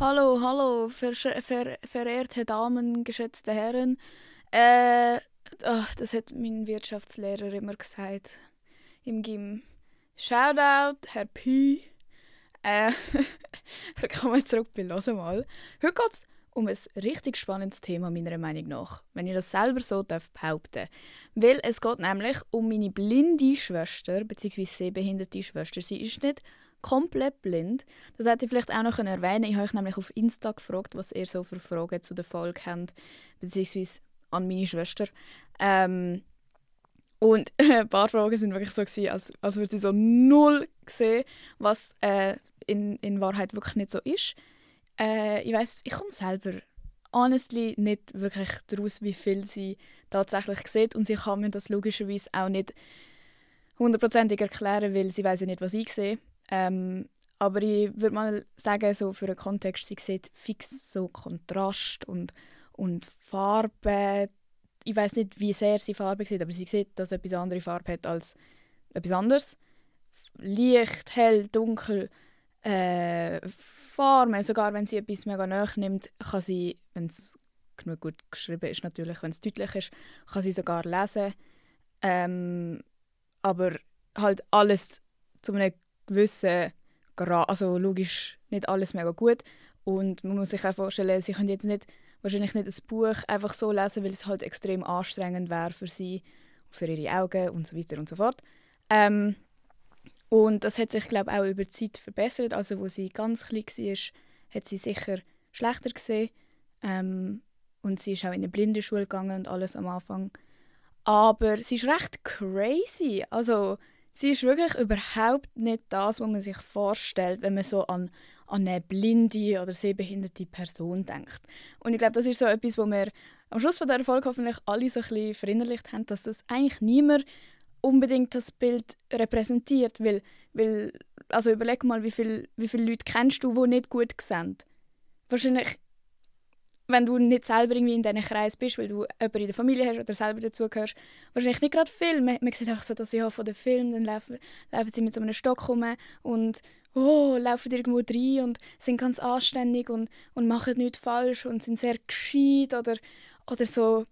Hallo, hallo, verehrte Damen, geschätzte Herren. Das hat mein Wirtschaftslehrer immer gesagt im Gym. Shoutout, Herr Pi. Äh, Willkommen zurück bei «Hören mal». Heute geht es um ein richtig spannendes Thema, meiner Meinung nach, wenn ich das selber so behaupten darf. Weil es geht nämlich um meine blinde Schwester, bzw. sehbehinderte Schwester. Sie ist nicht komplett blind. Das hätte ich vielleicht auch noch erwähnen können. Ich habe euch nämlich auf Insta gefragt, was ihr so für Fragen zu der Folge habt, beziehungsweise an meine Schwester. Und ein paar Fragen sind wirklich so gewesen, als würde sie so null sehen, was in Wahrheit wirklich nicht so ist. Ich weiss, ich komme selber honestly nicht wirklich daraus, wie viel sie tatsächlich sieht, und sie kann mir das logischerweise auch nicht hundertprozentig erklären, weil sie weiss ja nicht, was ich sehe. Aber ich würde mal sagen, so für einen Kontext, sie sieht fix so Kontrast und Farbe. Ich weiß nicht, wie sehr sie Farbe sieht, aber sie sieht, dass etwas andere Farbe hat als etwas anderes. Licht, hell, dunkel, Farben. Sogar wenn sie etwas mega nahe nimmt, kann sie, wenn es genug gut geschrieben ist, natürlich, wenn es deutlich ist, kann sie sogar lesen. Aber halt alles zu einem gewissen Grad. Also logisch nicht alles mega gut. Und man muss sich auch vorstellen, sie können jetzt wahrscheinlich nicht ein Buch einfach so lesen, weil es halt extrem anstrengend wäre für sie, für ihre Augen und so weiter und so fort. Und das hat sich, glaube ich, auch über die Zeit verbessert. Also, wo sie ganz klein war, hat sie sicher schlechter gesehen. Und sie ist auch in eine Blindenschule gegangen und alles am Anfang. Aber sie ist recht crazy. Also, sie ist wirklich überhaupt nicht das, was man sich vorstellt, wenn man so an eine blinde oder sehbehinderte Person denkt. Und ich glaube, das ist so etwas, wo wir am Schluss von dieser Folge hoffentlich alle so ein bisschen verinnerlicht haben, dass das eigentlich niemand unbedingt das Bild repräsentiert. Weil also überleg mal, wie viele Leute kennst du, die nicht gut sehen. Wahrscheinlich, wenn du nicht selber irgendwie in diesen Kreis bist, weil du jemanden in der Familie hast oder selber dazugehörst, wahrscheinlich nicht gerade viel. Man sieht auch so, dass von den Filmen, dann laufen sie mit so einem Stock rum und laufen irgendwo rein und sind ganz anständig und machen nichts falsch und sind sehr gescheit oder so.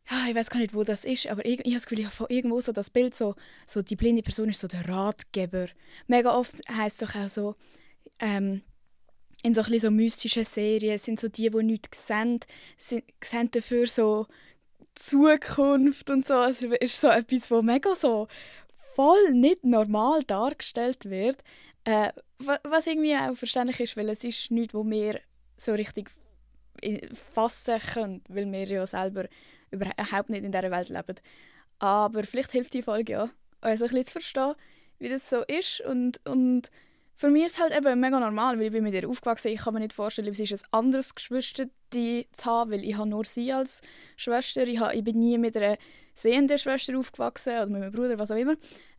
Ja, ich weiß gar nicht, wo das ist, aber ich habe das Gefühl, ich habe von irgendwo so das Bild, so die blinde Person ist so der Ratgeber. Mega oft heisst es doch auch so, in so ein bisschen so mystischen Serien sind so die nichts sehen, sehen dafür so Zukunft und so. Also ist so etwas, wo mega so voll nicht normal dargestellt wird. Was irgendwie auch verständlich ist, weil es ist nichts, wo wir so richtig fassen können, weil wir ja selber überhaupt nicht in dieser Welt leben. Aber vielleicht hilft die Folge ja, uns ein bisschen zu verstehen, wie das so ist. Und für mich ist es halt eben mega normal, weil ich bin mit ihr aufgewachsen. Ich kann mir nicht vorstellen, wie es ist, ein anderes Geschwister zu haben, weil ich habe nur sie als Schwester. Ich bin nie mit einer sehenden Schwester aufgewachsen oder mit meinem Bruder, was auch immer.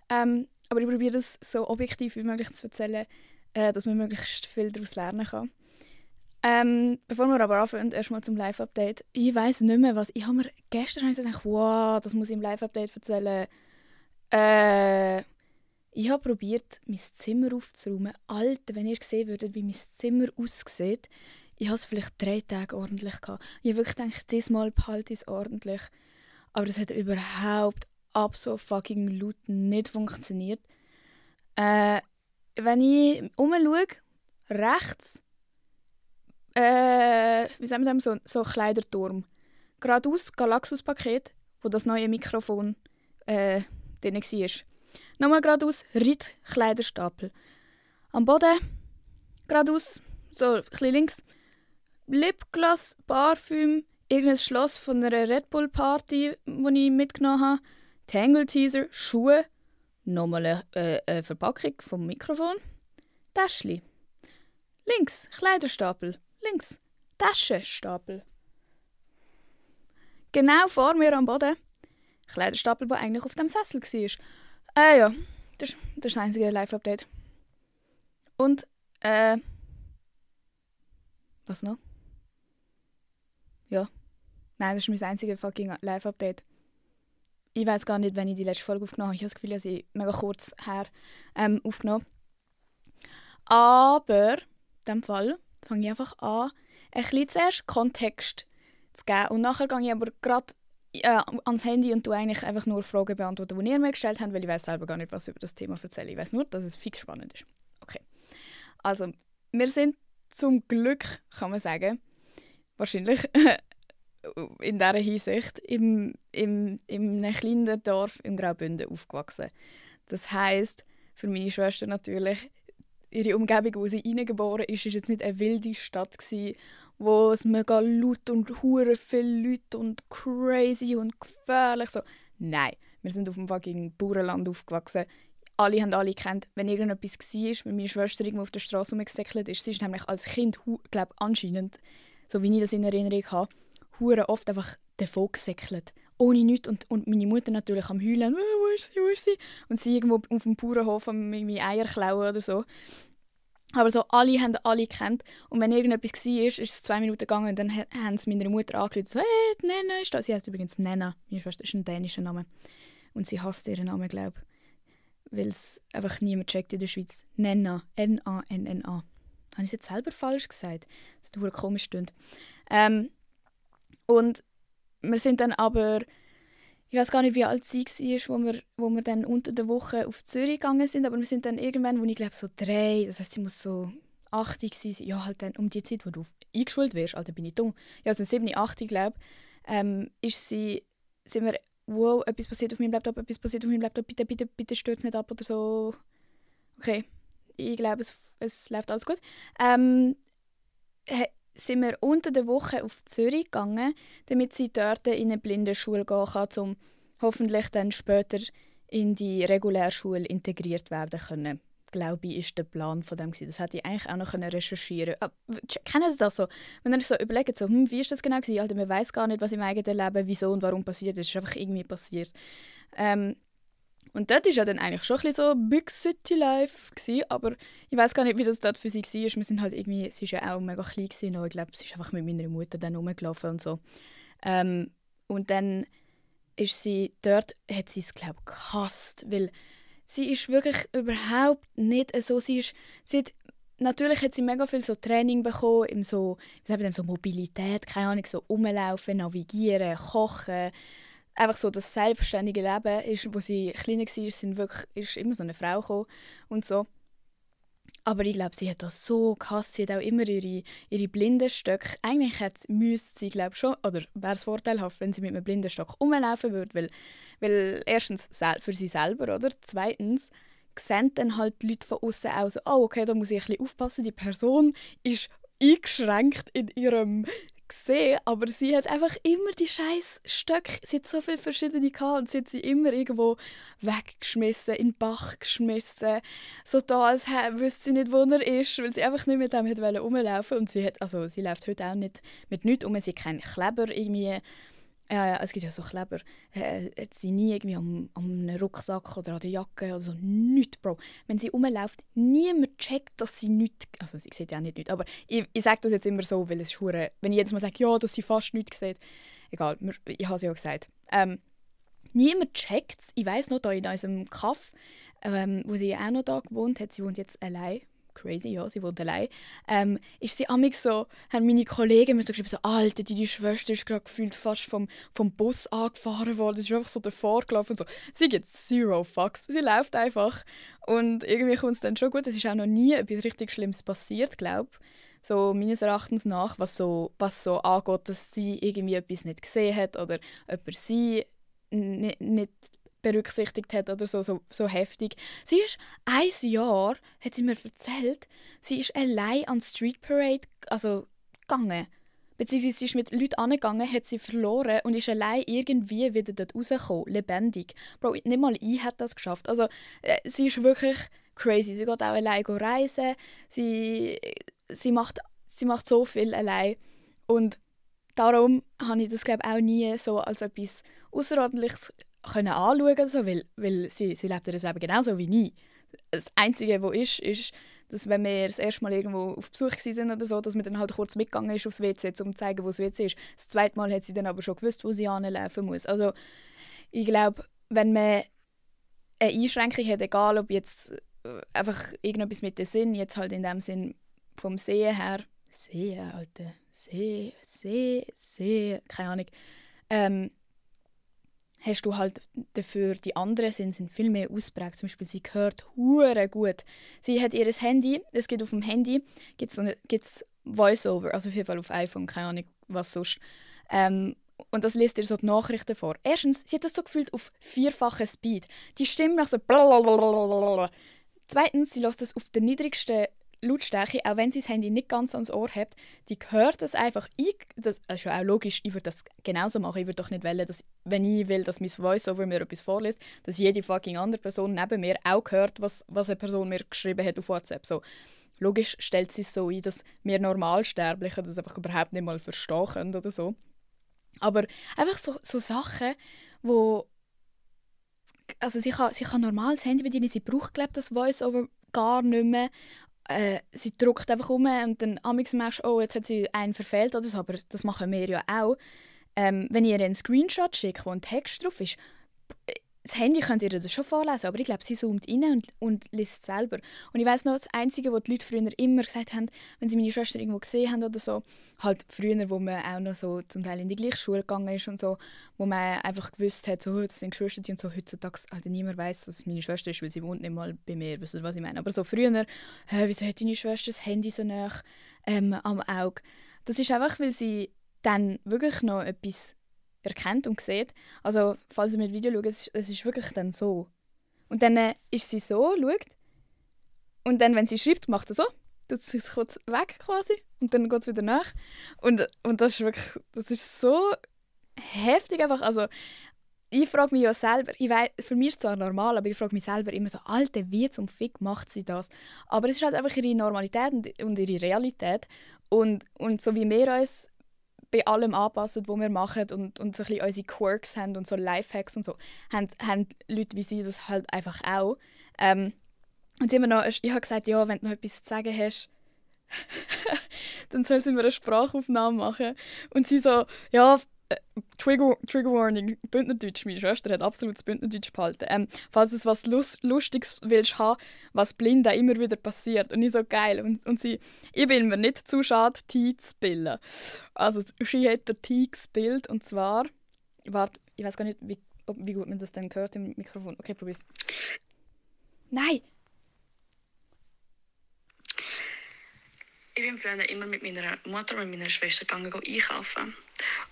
Aber ich probiere das so objektiv wie möglich zu erzählen, dass man möglichst viel daraus lernen kann. Bevor wir aber anfangen, erstmal zum Live-Update. Ich weiss nicht mehr, was... Gestern habe ich so gedacht, wow, das muss ich im Live-Update erzählen. Ich habe probiert, mein Zimmer aufzuräumen. Alter, wenn ihr sehen würdet, wie mein Zimmer aussieht. Ich hatte es vielleicht 3 Tage ordentlich gehabt. Ich habe wirklich gedacht, diesmal behalte ich es ordentlich. Aber das hat überhaupt so fucking laut nicht funktioniert. Wenn ich umschaue, rechts, wie sagen wir das, so Kleiderturm. Geradeaus Galaxus-Paket, wo das neue Mikrofon drin war. Nochmal geradeaus Ritt Kleiderstapel. Am Boden geradeaus, so ein bisschen links, Lipgloss, Parfüm, irgendein Schloss von einer Red Bull Party, die ich mitgenommen habe, Tangle Teaser, Schuhe, nochmal eine Verpackung vom Mikrofon, Täschchen. Links Kleiderstapel. Links Taschenstapel. Genau vor mir am Boden Kleiderstapel, der eigentlich auf dem Sessel war. Ja, das ist das einzige Live-Update. Und, was noch? Ja. Nein, das ist mein einziges fucking Live-Update. Ich weiß gar nicht, wenn ich die letzte Folge aufgenommen habe. Ich habe das Gefühl, dass ich mega kurz her aufgenommen. Aber, in dem Fall, fange ich einfach an, ein bisschen zuerst Kontext zu geben. Und nachher gehe ich aber gerade ans Handy und eigentlich einfach nur Fragen beantworten, die ihr mir gestellt habt, weil ich weiß selber gar nicht, was ich über das Thema erzähle. Ich weiß nur, dass es fix spannend ist. Okay. Also, wir sind zum Glück, kann man sagen, wahrscheinlich in dieser Hinsicht in einem kleinen Dorf im Graubünden aufgewachsen. Das heisst, für meine Schwester natürlich, ihre Umgebung, wo sie hineingeboren ist, ist jetzt nicht eine wilde Stadt gewesen, wo es mega laut und hure viele Leute und crazy und gefährlich so. Nein, wir sind auf dem fucking Bauernland aufgewachsen. Alle haben alle gekannt. Wenn irgendetwas war, wenn meine Schwester irgendwo auf der Straße rumgesäckelt ist, sie ist nämlich als Kind, glaube anscheinend, so wie ich das in Erinnerung habe, hure oft einfach davon gesäckelt. Ohne nichts. Und meine Mutter natürlich am Heulen. Wo ist sie, wo ist sie? Und sie irgendwo auf dem Bauernhof am Eier klauen oder so. Aber so, alle haben alle gekannt. Und wenn irgendetwas war, ist es 2 Minuten gegangen und dann haben sie meiner Mutter angerufen. So, hey, die Nena ist da. Sie heisst übrigens Nena. Meine Schwester ist ein dänischer Name. Und sie hasst ihren Namen, glaube ich. Weil es einfach niemand checkt in der Schweiz. Nena. N-A-N-N-A. Habe ich es jetzt selber falsch gesagt? Das ist komisch. Und wir sind dann aber, ich weiß gar nicht, wie alt sie war, wo wir dann unter der Woche auf Zürich gegangen sind, aber wir sind dann irgendwann, wo ich glaube so 3, das heisst, sie muss so 8 gewesen sein, ja halt dann um die Zeit, wo du eingeschult wirst, Alter, bin ich dumm. Ja, also 7, 8, glaube ich, sind wir, wow, etwas passiert auf meinem Laptop, bitte, bitte, bitte stürzt nicht ab oder so. Okay, ich glaube, es läuft alles gut. Sind wir unter der Woche auf Zürich gegangen, damit sie dort in eine Blindenschule gehen kann, um hoffentlich dann später in die Regulärschule integriert werden können. Glaube ich, ist der Plan von dem gewesen. Das hätte ich eigentlich auch noch recherchieren können. Kennen Sie das so? Wenn ihr so überlegt, so, wie ist das genau gewesen? Alter, man weiß gar nicht, was im eigenen Leben, wieso und warum passiert ist. Es ist einfach irgendwie passiert. Und dort war ja dann eigentlich schon ein bisschen so Big City Life gewesen, aber ich weiß gar nicht, wie das dort für sie war. Wir sind halt irgendwie, sie war ja auch mega klein gewesen, und ich glaube, sie ist einfach mit meiner Mutter dann rumgelaufen und so. Und dann ist sie dort, hat sie es glaube ich gehasst, weil sie ist wirklich überhaupt nicht so, natürlich hat sie mega viel so Training bekommen, im so, wie sagt man, so Mobilität, keine Ahnung, so rumlaufen, navigieren, kochen. Einfach so das selbstständige Leben, ist, wo sie kleiner war, ist immer so eine Frau gekommen und so. Aber ich glaube, sie hat das so gehasst. Sie hat auch immer ihre Blindenstöcke. Eigentlich müsste sie, glaube schon, oder wäre es vorteilhaft, wenn sie mit einem Blindenstock rumlaufen würde, weil erstens für sie selber, oder? Zweitens sehen dann halt die Leute von außen auch so, oh, okay, da muss ich ein bisschen aufpassen, die Person ist eingeschränkt in ihrem gesehen, aber sie hat einfach immer die scheiß Stöcke, sie hat so viele verschiedene gehabt und sie hat sie immer irgendwo weggeschmissen, in den Bach geschmissen, so da, als wüsste sie nicht, wo er ist, weil sie einfach nicht mit dem rumlaufen und sie läuft heute auch nicht mit nichts sie hat keinen Kleber irgendwie, es gibt ja so Kleber, hat sie nie irgendwie am Rucksack oder an der Jacke oder so, nichts, Bro. Wenn sie rumläuft, niemand checkt, dass sie nichts, also sie sieht ja auch nicht nichts, aber ich sage das jetzt immer so, weil es ist hure, wenn ich jedes Mal sage, ja, dass sie fast nichts sieht, egal, ich habe es ja gesagt. Niemand checkt es. Ich weiss noch, da in unserem Kaff, wo sie auch noch da gewohnt hat, sie wohnt jetzt allein, crazy, ja, sie wohnt allein, ist sie amig so, haben meine Kollegen mir so geschrieben, so, Alter, deine Schwester ist gerade gefühlt fast vom Bus angefahren worden, sie ist einfach so davor gelaufen und so. Sie gibt zero fucks, sie läuft einfach und irgendwie kommt es dann schon gut, es ist auch noch nie etwas richtig Schlimmes passiert, glaube ich. So meines Erachtens nach, was so angeht, dass sie irgendwie etwas nicht gesehen hat oder jemand sie nicht berücksichtigt hat oder so heftig. Sie ist 1 Jahr, hat sie mir erzählt, sie ist allein an die Street Parade gegangen. Beziehungsweise sie ist mit Leuten angegangen, hat sie verloren und ist allein irgendwie wieder dort rausgekommen, lebendig. Bro, nicht mal ich hätte das geschafft. Also, sie ist wirklich crazy. Sie geht auch allein reisen, sie macht so viel allein. Und darum habe ich das, glaube ich, auch nie so als etwas Außerordentliches können anschauen, so, weil sie lebt das Leben genauso wie ich. Das Einzige, was ist, dass wenn wir das erste Mal irgendwo auf Besuch waren oder so, dass man dann halt kurz mitgegangen ist aufs WC, um zu zeigen, wo das WC ist. Das zweite Mal hat sie dann aber schon gewusst, wo sie hinlaufen muss. Also ich glaube, wenn man eine Einschränkung hat, egal ob jetzt einfach irgendetwas mit dem Sinn, jetzt halt in dem Sinn vom Sehen her, sehen, Alter. Sehen, keine Ahnung. Hast du halt dafür, die anderen sind viel mehr ausprägt. Zum Beispiel, sie hört hure gut. Sie hat ihr Handy, es gibt auf dem Handy, gibt's Voice-Over, also auf jeden Fall auf iPhone, keine Ahnung, was sonst. Und das liest ihr so die Nachrichten vor. Erstens, sie hat das so gefühlt auf 4-fachen Speed. Die Stimme nach so blablabla. Zweitens, sie lässt das auf der niedrigsten Lautstärke, auch wenn sie das Handy nicht ganz ans Ohr hat. Die hört das einfach. Das ist ja auch logisch, ich würde das genauso machen. Ich würde doch nicht wollen, dass, wenn ich will, dass mein Voice-Over mir etwas vorliest, dass jede fucking andere Person neben mir auch hört, was eine Person mir geschrieben hat auf WhatsApp. So. Logisch stellt sie es so ein, dass wir Normalsterblichen das einfach überhaupt nicht mal verstehen können oder so. Aber einfach so Sachen, wo... Also sie kann normal das Handy bedienen, sie braucht, glaube ich, das Voice-Over gar nicht mehr. Sie drückt einfach um und dann merkst du, oh, jetzt hat sie einen verfehlt oder so, aber das machen wir ja auch. Wenn ihr einen Screenshot schickt, wo ein Text drauf ist, das Handy könnt ihr das schon vorlesen, aber ich glaube, sie zoomt rein und liest es selber. Und ich weiss noch, das Einzige, was die Leute früher immer gesagt haben, wenn sie meine Schwester irgendwo gesehen haben oder so, halt früher, wo man auch noch so zum Teil in die gleiche Schule gegangen ist und so, wo man einfach gewusst hat, so, das sind Geschwister und so, heutzutage halt niemand weiss, dass es meine Schwester ist, weil sie wohnt nicht mal bei mir, wisst ihr, was ich meine? Aber so früher, wieso hat deine Schwester das Handy so nah am Auge? Das ist einfach, weil sie dann wirklich noch etwas erkennt und sieht. Also, falls ihr mit Video schaut, es ist wirklich dann so. Und dann ist sie so, schaut. Und dann, wenn sie schreibt, macht sie so. Tut sie es kurz weg quasi. Und dann geht es wieder nach. Und das ist wirklich, das ist so heftig einfach. Also, ich frage mich ja selber, ich weiss, für mich ist es zwar normal, aber ich frage mich selber immer so, Alter, wie zum Fick macht sie das? Aber es ist halt einfach ihre Normalität und ihre Realität. Und so wie wir uns bei allem anpassen, was wir machen und so ein bisschen unsere Quirks haben und so Lifehacks und so, haben Leute wie sie das halt einfach auch. Und sie immer noch, ich habe gesagt, ja, wenn du noch etwas zu sagen hast, dann soll sie mir eine Sprachaufnahme machen. Und sie so, ja, Trigger Warning, Bündnerdeutsch. Meine Schwester hat absolut das Bündnerdeutsch behalten. Falls es was Lustiges willst haben, was blind auch immer wieder passiert. Und ich so, geil. Und sie, ich bin mir nicht zu schade, Tee zu spillen. Also, sie hat den Tee gespielt und zwar, warte, ich weiß gar nicht, wie gut man das dann hört im Mikrofon. Okay, probier's. Nein! Ich bin früher immer mit meiner Mutter und meiner Schwester einkaufen.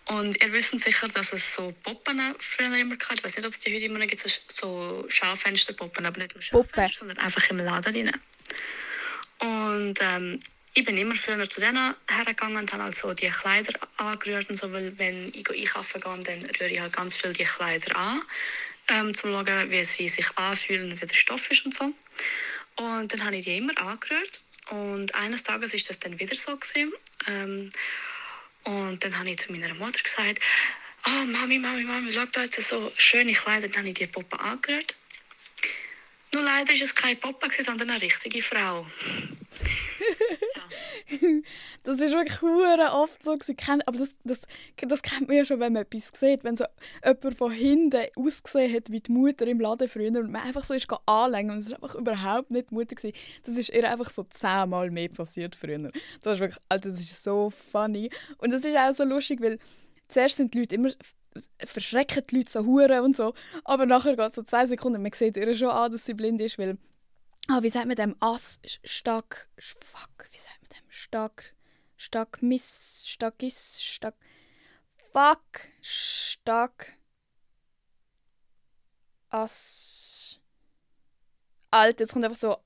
Und ihr wisst sicher, dass es so Puppen früher immer gab. Ich weiß nicht, ob es die heute immer noch gibt, so Schaufensterpuppen, aber nicht im Schaufenster, sondern einfach im Laden drin. Und ich bin immer früher zu denen hergegangen und habe halt so die Kleider angerührt und so, weil wenn ich einkaufen gehe, dann rühre ich halt ganz viel die Kleider an, um zu schauen, wie sie sich anfühlen und wie der Stoff ist und so. Und dann habe ich die immer angerührt. Und eines Tages war das dann wieder so gewesen. Und dann habe ich zu meiner Mutter gesagt, oh, Mami, schau da jetzt so schöne Kleider. Dann habe ich die Puppe angerührt. Nur leider war es keine Puppe, sondern eine richtige Frau. Das ist wirklich hure oft so gewesen. Aber das kennt man ja schon, wenn man etwas sieht. Wenn so jemand von hinten ausgesehen hat wie die Mutter im Laden früher und man einfach so ist anlängen und es war einfach überhaupt nicht die Mutter gewesen. Das ist ihr einfach so 10-mal mehr passiert früher. Das ist wirklich, Alter, das ist so funny. Und das ist auch so lustig, weil zuerst sind die Leute immer verschrecken die Leute so hure und so, aber nachher geht es so 2 Sekunden und man sieht ihr schon an, dass sie blind ist, weil wie sagt man dem? Stark. Fuck, wie sagt man dem? Stark. Alter, jetzt kommt einfach so.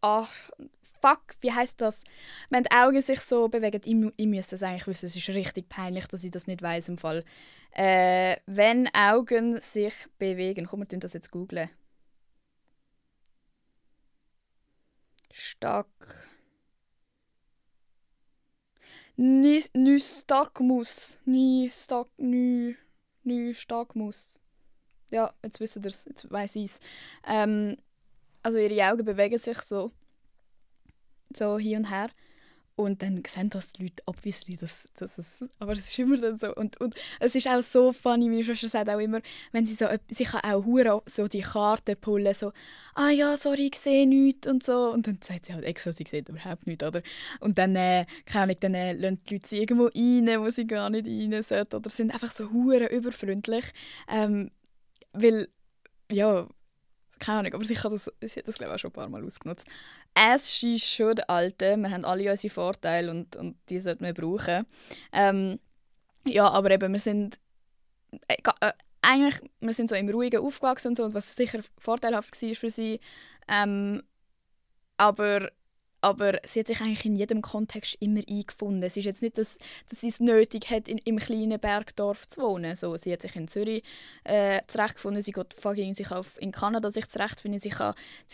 Fuck, wie heisst das? Wenn die Augen sich so bewegen, ich müsste das eigentlich wissen, es ist richtig peinlich, dass ich das nicht weiss im Fall. Wenn Augen sich bewegen. Komm, wir tun das jetzt googlen. Nystagmus. Ja, jetzt wisst ihr es, jetzt weiss ich es. Also ihre Augen bewegen sich so hin und her. Und dann sehen das die Leute obviously, aber es ist immer dann so. Und es ist auch so funny, meine Schwester sagt auch immer, wenn sie kann auch hure so die Karte pullen, so «Ah ja, sorry, ich sehe nichts» und so. Und dann sagt sie halt extra, sie sieht überhaupt nichts, oder? Und dann, keine Ahnung, dann lassen die Leute sie irgendwo rein, wo sie gar nicht rein sollten. Oder sind einfach so hure überfreundlich. Weil, ja, keine Ahnung, aber sie hat das glaube ich auch schon ein paar Mal ausgenutzt. Es ist schon der Alte, wir haben alle unsere Vorteile und die sollten wir brauchen. Ja, aber eben, wir sind eigentlich, wir sind so im Ruhigen aufgewachsen und so, was sicher vorteilhaft war für sie. Aber sie hat sich eigentlich in jedem Kontext immer eingefunden. Es ist jetzt nicht, dass sie es nötig hat, im kleinen Bergdorf zu wohnen. So, sie hat sich in Zürich zurechtgefunden, sie geht fucking sich in Kanada sich zurechtfinden, sie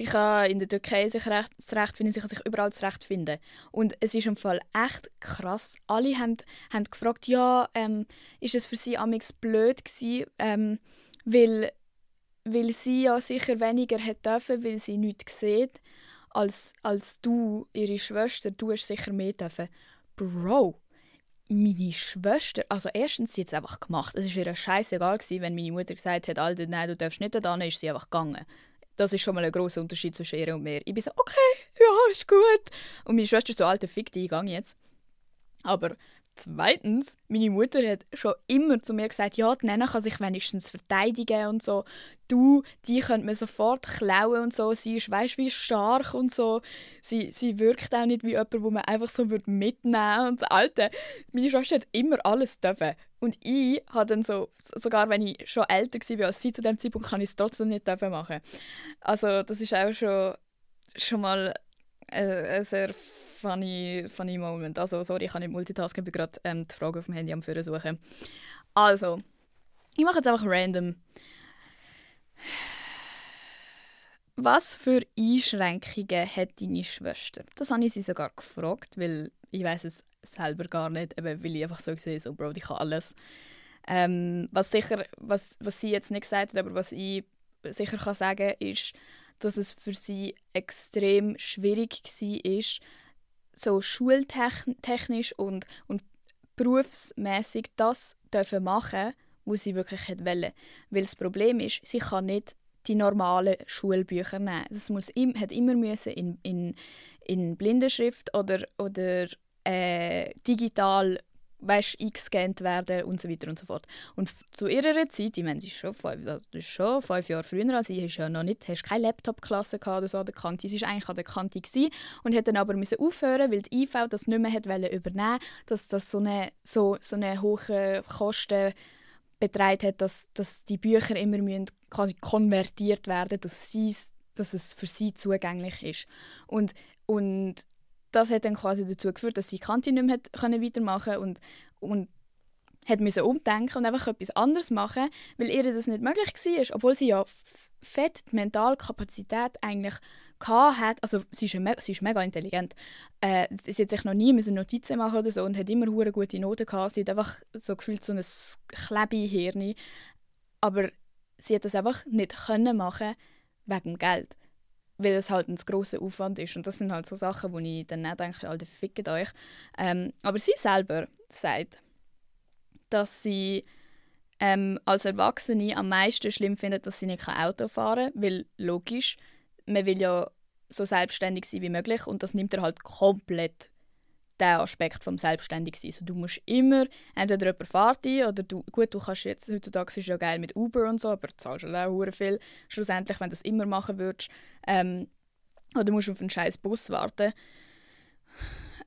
kann in der Türkei sich zurechtfinden, sie kann sich überall zurechtfinden. Und es ist im Fall echt krass. Alle haben gefragt, ja, ist es für sie amigs blöd gewesen, weil sie ja sicher weniger hätte dürfen, weil sie nichts sieht. Als du, ihre Schwester, du hast sicher mehr dürfen. Bro, meine Schwester, also erstens, sie hat es einfach gemacht. Es war ihr scheißegal gewesen, wenn meine Mutter gesagt hat, Alter, nein, du darfst nicht da, dann ist sie einfach gegangen. Das ist schon mal ein grosser Unterschied zwischen ihr und mir. Ich bin so, okay, ja, ist gut. Und meine Schwester ist so, Alter, fick dich, ich gehe jetzt. Aber zweitens, meine Mutter hat schon immer zu mir gesagt, ja, die Nena kann sich wenigstens verteidigen und so. Du, die könnte man sofort klauen und so. Sie ist, weisst wie stark und so. Sie wirkt auch nicht wie jemand, wo man einfach so mitnehmen würde. Und so, Alter, meine Schwester hat immer alles dürfen. Und ich habe dann so, sogar wenn ich schon älter war als sie zu dem Zeitpunkt, kann ich es trotzdem nicht machen. Also das ist auch schon mal ein sehr funny Moment. Also, sorry, ich kann nicht multitasken, ich bin gerade die Frage auf dem Handy am Führen suchen. Also, ich mache jetzt einfach random. Was für Einschränkungen hat deine Schwester? Das habe ich sie sogar gefragt, weil ich weiß es selber gar nicht, eben weil ich einfach so sehe, so Bro, ich kann alles. Was sie jetzt nicht gesagt hat, aber was ich sicher kann sagen, ist, dass es für sie extrem schwierig war, so schultechnisch und berufsmäßig das machen, was sie wirklich wollte. Weil das Problem ist, sie kann nicht die normalen Schulbücher nehmen. Es hat immer müssen in Blindenschrift oder digital eingescannt werden und so weiter und so fort. Und zu ihrer Zeit, ich meine, sie ist schon 5 Jahre früher als ich, hast keine Laptop-Klasse oder so an der Kante. Sie war eigentlich an der Kante und hat dann aber aufhören, weil die IV das nicht mehr übernehmen wollte, dass das so eine hohe Kosten betreibt hat, dass die Bücher immer quasi konvertiert werden, dass es für sie zugänglich ist. Und das hat dann quasi dazu geführt, dass sie die Kante nicht mehr weitermachen konnte und hat müssen umdenken und einfach etwas anderes machen, weil ihr das nicht möglich war, obwohl sie ja fett die Mentalkapazität eigentlich hatte. Also sie ist mega intelligent. Sie hat sich noch nie Notizen machen oder so und hat immer hure gute Noten gehabt. Sie hat einfach so gefühlt so ein Klebe-Hirn. Aber sie hat das einfach nicht können machen wegen dem Geld. Weil es halt ein grosser Aufwand ist. Und das sind halt so Sachen, wo ich dann nicht denke, Alter, fickt euch. Aber sie selber sagt, dass sie als Erwachsene am meisten schlimm findet, dass sie nicht Auto fahren kann. Weil logisch, man will ja so selbstständig sein wie möglich und das nimmt er halt komplett den Aspekt vom Selbstständigsein. Also du musst immer, entweder jemand fährt dich oder du kannst jetzt, heutzutage ist es ja geil mit Uber und so, aber du zahlst halt auch sehr viel. Schlussendlich, wenn du das immer machen würdest, oder musst du auf einen scheiß Bus warten.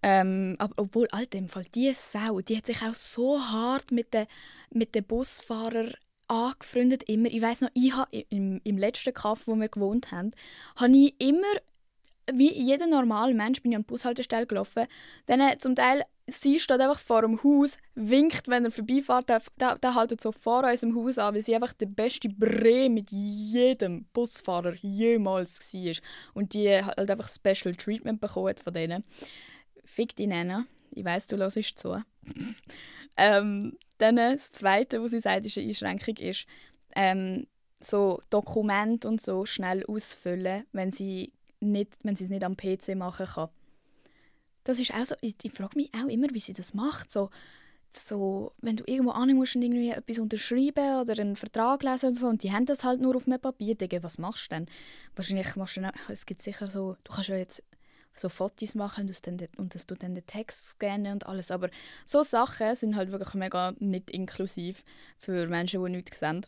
Aber obwohl, Alter, im Fall, die Sau, die hat sich auch so hart mit den Busfahrern angefreundet. Immer. Ich weiss noch, ich habe im letzten Kaff, wo wir gewohnt haben, habe ich immer, wie jeder normale Mensch, bin ich an die Bushaltestelle gelaufen. Dann zum Teil, sie steht einfach vor dem Haus, winkt, wenn er vorbeifährt. Der haltet so vor unserem Haus an, weil sie einfach der beste Bre mit jedem Busfahrer jemals war. Und die halt einfach Special Treatment bekommen von denen. Fick die Nena. Ich weiss, du hörst zu. Dann das Zweite, was sie sagt, ist eine Einschränkung, ist so Dokumente und so schnell ausfüllen, wenn sie es nicht am PC machen kann. das ist auch so, ich frage mich auch immer, wie sie das macht, so, wenn du irgendwo hin musst und irgendwie etwas unterschreiben oder einen Vertrag lesen und so, und die haben das halt nur auf einem Papier, Digga, was machst du denn? Wahrscheinlich machst du dann, es gibt sicher so, du kannst ja jetzt so Fotos machen und das tut dann den Text scannen und alles, aber so Sachen sind halt wirklich mega nicht inklusiv für Menschen, die nichts sehen.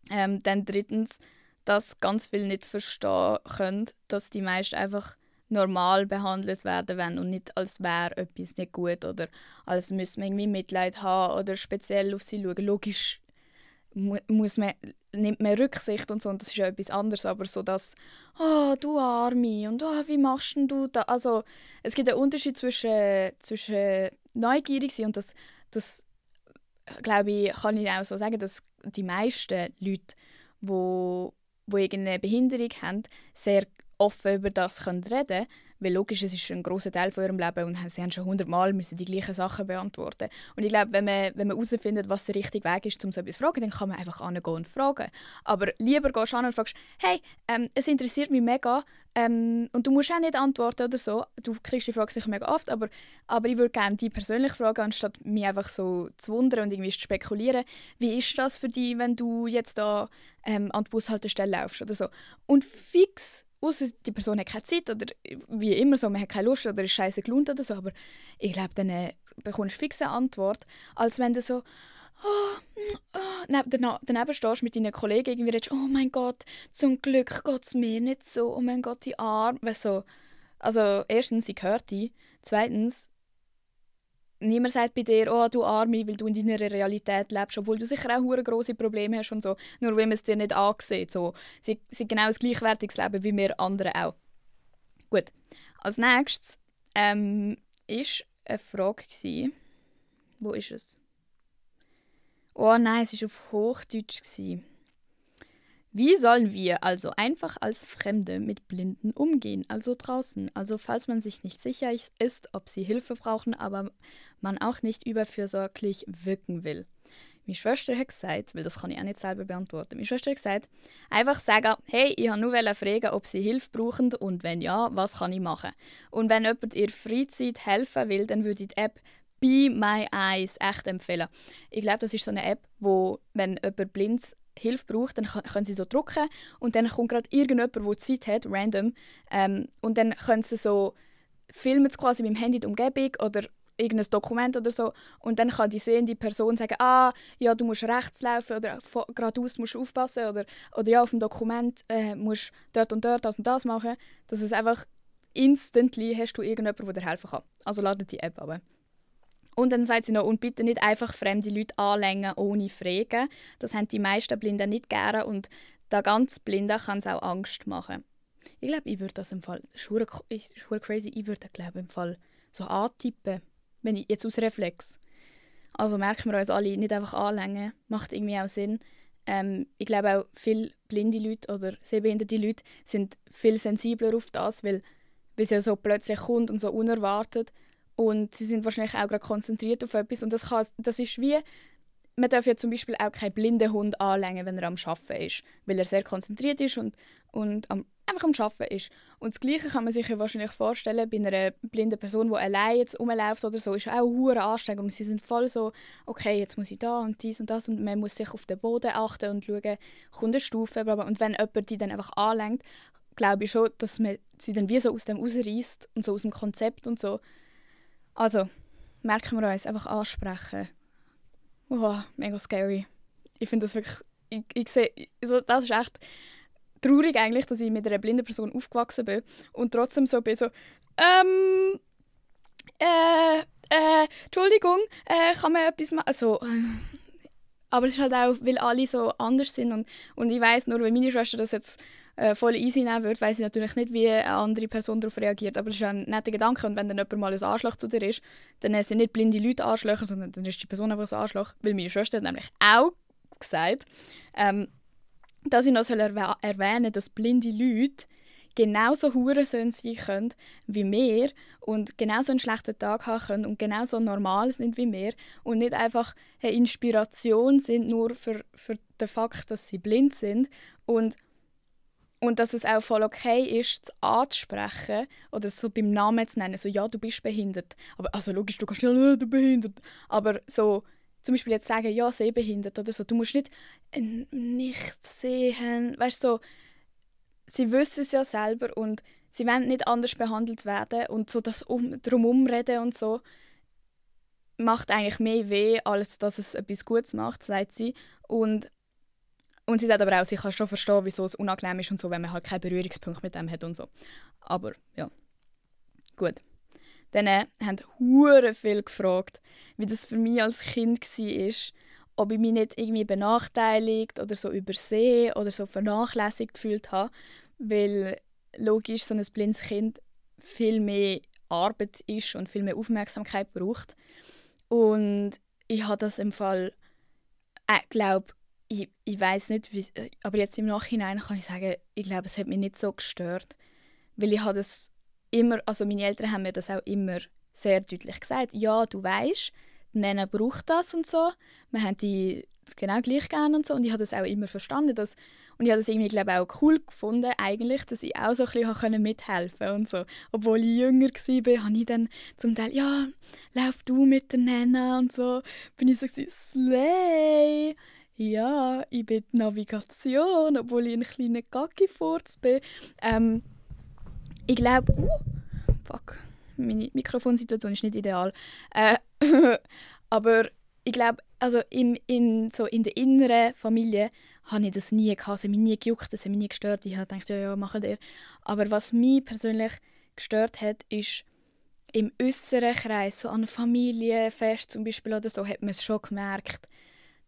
Dann drittens, dass ganz viele nicht verstehen können, dass die meisten einfach normal behandelt werden wollen und nicht als wäre etwas nicht gut oder als müsste man irgendwie Mitleid haben oder speziell auf sie schauen. Logisch nimmt man Rücksicht und so, und das ist ja etwas anderes, aber so das «Oh, du Arme» und «Oh, wie machst denn du das?» Also es gibt einen Unterschied zwischen neugierig sein und das glaube ich, kann ich auch so sagen, dass die meisten Leute, die irgendeine Behinderung haben, sehr offen über das reden können, weil logisch, es ist ein grosser Teil von ihrem Leben und sie haben schon 100-mal müssen die gleichen Sachen beantworten. Und ich glaube, wenn man herausfindet, was der richtige Weg ist, um so etwas zu fragen, dann kann man einfach hingehen und fragen. Aber lieber gehst du an und fragst, «Hey, es interessiert mich mega und du musst auch nicht antworten oder so.» Du kriegst die Frage sicher mega oft, aber ich würde gerne dich persönlich fragen, anstatt mich einfach so zu wundern und irgendwie zu spekulieren. Wie ist das für dich, wenn du jetzt da an die Bushaltestelle laufst oder so? Und fix, ausser die Person hat keine Zeit oder wie immer so, man hat keine Lust oder ist scheiße gelohnt oder so, aber ich glaube, dann bekommst du fix eine Antwort, als wenn du so daneben stehst mit deinen Kollegen irgendwie redest, «Oh mein Gott, zum Glück geht es mir nicht so, oh mein Gott, die Arme.» Weißt du, also erstens, sie hört dich, zweitens, niemand sagt bei dir, «Oh, du Arme», weil du in deiner Realität lebst, obwohl du sicher auch hure grosse Probleme hast und so, nur weil man es dir nicht ansieht. So, sie genau ein gleichwertiges Leben wie wir anderen auch. Gut, als nächstes war eine Frage. Wo ist es? Oh nein, es war auf Hochdeutsch. Wie sollen wir also einfach als Fremde mit Blinden umgehen, also draußen? Also falls man sich nicht sicher ist, ob sie Hilfe brauchen, aber man auch nicht überfürsorglich wirken will. Meine Schwester hat gesagt, weil das kann ich auch nicht selber beantworten, meine Schwester hat gesagt, einfach sagen, «Hey, ich wollte nur fragen, ob Sie Hilfe brauchen und wenn ja, was kann ich machen?» Und wenn jemand ihr Freizeit helfen will, dann würde ich die App Be My Eyes echt empfehlen. Ich glaube, das ist so eine App, wo, wenn jemand blind Hilfe braucht, dann können sie so drücken und dann kommt gerade irgendjemand, der Zeit hat, random, und dann können sie so filmen quasi mit dem Handy die Umgebung oder irgendein Dokument oder so und dann kann die sehende Person sagen, ja, du musst rechts laufen oder geradeaus musst du aufpassen oder ja, auf dem Dokument musst du dort und dort das und das machen. Das ist einfach instantly hast du irgendjemanden, der dir helfen kann. Also ladet die App ab. Und dann sagt sie noch, und bitte nicht einfach fremde Leute anlängen ohne Fragen. Das haben die meisten Blinden nicht gerne und der ganz Blinde kann es auch Angst machen. Ich glaube, ich würde das im Fall, das ist crazy, ich würde glaube im Fall so antippen, wenn ich jetzt aus Reflex. Also merken wir uns alle, nicht einfach anlängen, macht irgendwie auch Sinn. Ich glaube auch, viele blinde Leute oder sehbehinderte Leute sind viel sensibler auf das, weil es ja so plötzlich kommt und so unerwartet. Und sie sind wahrscheinlich auch gerade konzentriert auf etwas. Und das ist wie, man darf ja zum Beispiel auch keinen blinden Hund anlängen, wenn er am Arbeiten ist, weil er sehr konzentriert ist und einfach am Arbeiten ist. Und das Gleiche kann man sich ja wahrscheinlich vorstellen bei einer blinden Person, die allein jetzt rumläuft oder so, ist auch hure anstrengend. Und sie sind voll so, okay, jetzt muss ich da und dies und das und man muss sich auf den Boden achten und schauen, kommt eine Stufe, bla bla. Und wenn jemand die dann einfach anlenkt, glaube ich schon, dass man sie dann wie so aus dem rausreißt und so aus dem Konzept und so. Also, merken wir uns, einfach ansprechen. Wow, mega scary. Ich finde das wirklich, ich sehe, also das ist echt traurig eigentlich, dass ich mit einer blinden Person aufgewachsen bin und trotzdem so bin, so, Entschuldigung, kann man etwas machen? Also, aber es ist halt auch, weil alle so anders sind und ich weiss nur, wenn meine Schwester das jetzt voll easy nehmen würde, weiss ich natürlich nicht, wie eine andere Person darauf reagiert. Aber das ist ein netter Gedanke und wenn dann jemand mal ein Arschloch zu dir ist, dann sind nicht blinde Leute Arschlöcher, sondern dann ist die Person einfach ein Arschloch. Weil meine Schwester hat nämlich auch gesagt, dass ich noch erwähnen soll, dass blinde Leute genauso Hurensohn sein können wie wir und genauso einen schlechten Tag haben können und genauso normal sind wie wir und nicht einfach eine Inspiration sind, nur für den Fakt, dass sie blind sind. Und Und dass es auch voll okay ist, es anzusprechen oder so beim Namen zu nennen. So, ja, du bist behindert. Aber also logisch, du kannst nicht, du behindert. Aber so, zum Beispiel jetzt sagen, ja, sehbehindert oder so. Du musst nicht nicht sehen. Weißt du, so, sie wissen es ja selber und sie wollen nicht anders behandelt werden. Und so das drumherum reden und so macht eigentlich mehr weh, als dass es etwas Gutes macht, sagt sie. Und sie sagt aber auch, sie kann schon verstehen, wieso es unangenehm ist und so, wenn man halt keinen Berührungspunkt mit dem hat und so. Aber ja, gut. Dann haben hure viel gefragt, wie das für mich als Kind war, ob ich mich nicht irgendwie benachteiligt oder so übersehen oder so vernachlässigt gefühlt habe, weil logisch so ein blindes Kind viel mehr Arbeit ist und viel mehr Aufmerksamkeit braucht. Und ich habe das im Fall, glaube ich weiß nicht, aber jetzt im Nachhinein kann ich sagen, ich glaube, es hat mich nicht so gestört, weil ich habe das immer, also meine Eltern haben mir das auch immer sehr deutlich gesagt. Ja, du weißt, Nena braucht das und so. Wir haben die genau gleich gerne und so und ich habe das auch immer verstanden, und ich habe das irgendwie, glaube ich, auch cool gefunden, eigentlich, dass ich auch so ein bisschen mithelfen konnte und so. Obwohl ich jünger war, habe ich dann zum Teil, ja, lauf du mit der Nena und so. Bin ich so Slay! Ja, ich bin die Navigation, obwohl ich ein kleiner Gaggi-Furz bin. Ich glaube, fuck, meine Mikrofonsituation ist nicht ideal. Aber ich glaube, also in der inneren Familie habe ich das nie gehabt. Es hat mich nie gejuckt, es hat mich nie gestört. Ich habe gedacht, ja, macht ihr. Aber was mich persönlich gestört hat, ist im äußeren Kreis, so an Familienfest zum Beispiel oder so, hat man es schon gemerkt,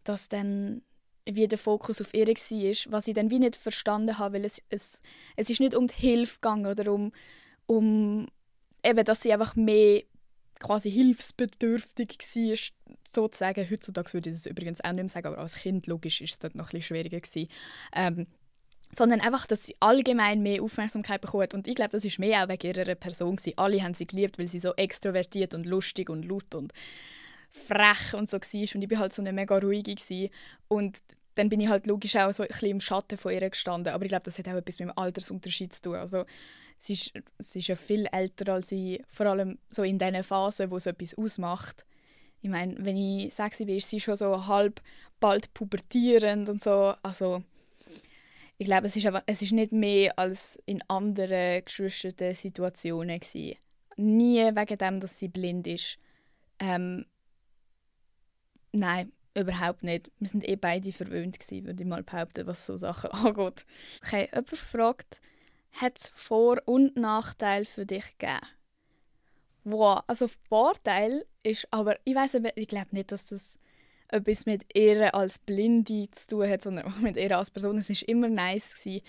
dass dann wie der Fokus auf ihr war, was ich dann wie nicht verstanden habe, weil es ist nicht um die Hilfe gegangen oder um eben, dass sie einfach mehr quasi hilfsbedürftig war, sozusagen. Heutzutage würde ich das übrigens auch nicht mehr sagen, aber als Kind, logisch, ist es dort noch ein bisschen schwieriger gewesen. Sondern einfach, dass sie allgemein mehr Aufmerksamkeit bekommt. Und ich glaube, das war mehr auch wegen ihrer Person gewesen. Alle haben sie geliebt, weil sie so extrovertiert und lustig und laut und frech und so war. Und ich war halt so eine mega ruhige gewesen. Und dann bin ich halt logisch auch so ein bisschen im Schatten von ihr gestanden. Aber ich glaube, das hat auch etwas mit dem Altersunterschied zu tun. Also, sie ist ja viel älter als ich, vor allem so in diesen Phasen, wo es etwas ausmacht. Ich meine, wenn ich 6 bin, ist sie schon so halb bald pubertierend und so. Also, ich glaube, es ist nicht mehr als in anderen geschwisterten Situationen gewesen. Nie wegen dem, dass sie blind ist. Nein, überhaupt nicht. Wir sind beide verwöhnt gewesen, würde ich mal behaupten, was so Sachen angeht. Okay, jemand fragt, hat es Vor- und Nachteile für dich gegeben? Wow, also Vorteil ist, aber ich weiss, ich glaube nicht, dass das etwas mit ihr als Blinde zu tun hat, sondern auch mit ihr als Person. Es war immer nice gewesen,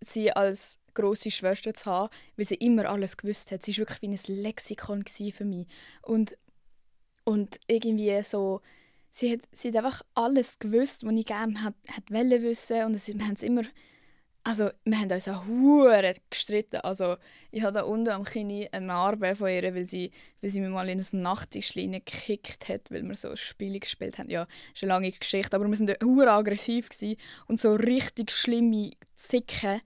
sie als grosse Schwester zu haben, weil sie immer alles gewusst hat. Sie war wirklich wie ein Lexikon für mich. Und irgendwie so, sie hat einfach alles gewusst, was ich gerne wollte wissen. Und wir haben es immer, also wir haben uns auch hure gestritten. Also ich habe da unten am Kinn eine Narbe von ihr, weil sie mich mal in ein Nachttischchen gekickt hat, weil wir so Spiele gespielt haben. Ja, das ist eine lange Geschichte, aber wir waren hure aggressiv gewesen und so richtig schlimme Zicken.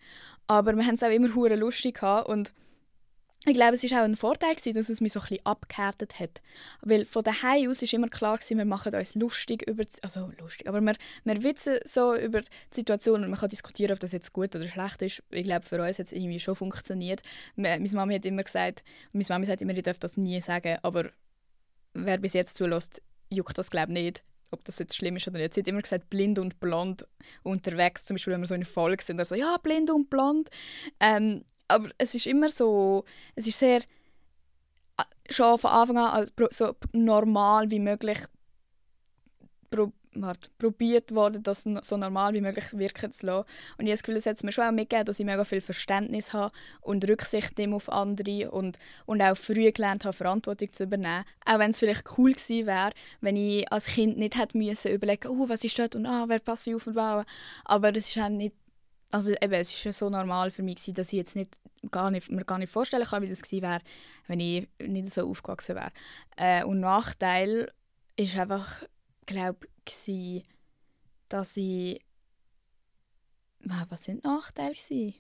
Aber wir haben es auch immer hure lustig gehabt und ich glaube, es war auch ein Vorteil, dass es mich so ein bisschen abgehärtet hat. Weil von daheim aus war immer klar, wir machen uns lustig über aber wir witzen so über die Situation und man kann diskutieren, ob das jetzt gut oder schlecht ist. Ich glaube, für uns hat es irgendwie schon funktioniert. Meine Mami hat immer gesagt, meine Mami sagt immer, ich darf das nie sagen, aber wer bis jetzt zulässt, juckt das glaube ich nicht, ob das jetzt schlimm ist oder nicht. Sie hat immer gesagt, blind und blond unterwegs, zum Beispiel, wenn wir so in Folge sind, also ja, blind und blond. Aber es ist immer so, es ist sehr, schon von Anfang an so normal wie möglich probiert worden, das so normal wie möglich wirken zu lassen. Und ich habe das Gefühl, es hat mir schon auch mitgegeben, dass ich mega viel Verständnis habe und Rücksicht nehme auf andere und auch früh gelernt habe, Verantwortung zu übernehmen. Auch wenn es vielleicht cool gewesen wäre, wenn ich als Kind nicht hätte müssen überlegen, was ist dort und wer passt auf und bauen. Aber das ist auch nicht, also eben, es war so normal für mich, dass ich jetzt mir gar nicht vorstellen kann, wie das gewesen wäre, wenn ich nicht so aufgewachsen wäre. Und Nachteil ist einfach, glaube ich, dass ich Was sind die Nachteile gewesen?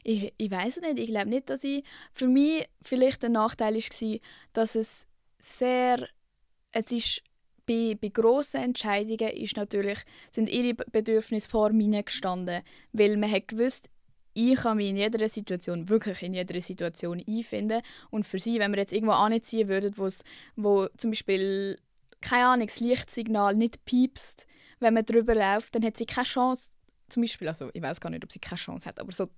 Ich weiß es nicht. Ich glaube nicht, dass für mich vielleicht ein Nachteil war, dass es ist bei grossen Entscheidungen sind ihre Bedürfnisse vor meinen gestanden. Weil man hat gewusst, ich kann mich wirklich in jeder Situation einfinden. Und für sie, wenn wir jetzt irgendwo anziehen würden, wo zum Beispiel, keine Ahnung, das Lichtsignal nicht piepst, wenn man drüber läuft, dann hat sie keine Chance, zum Beispiel, also ich weiß gar nicht, ob sie keine Chance hat, aber so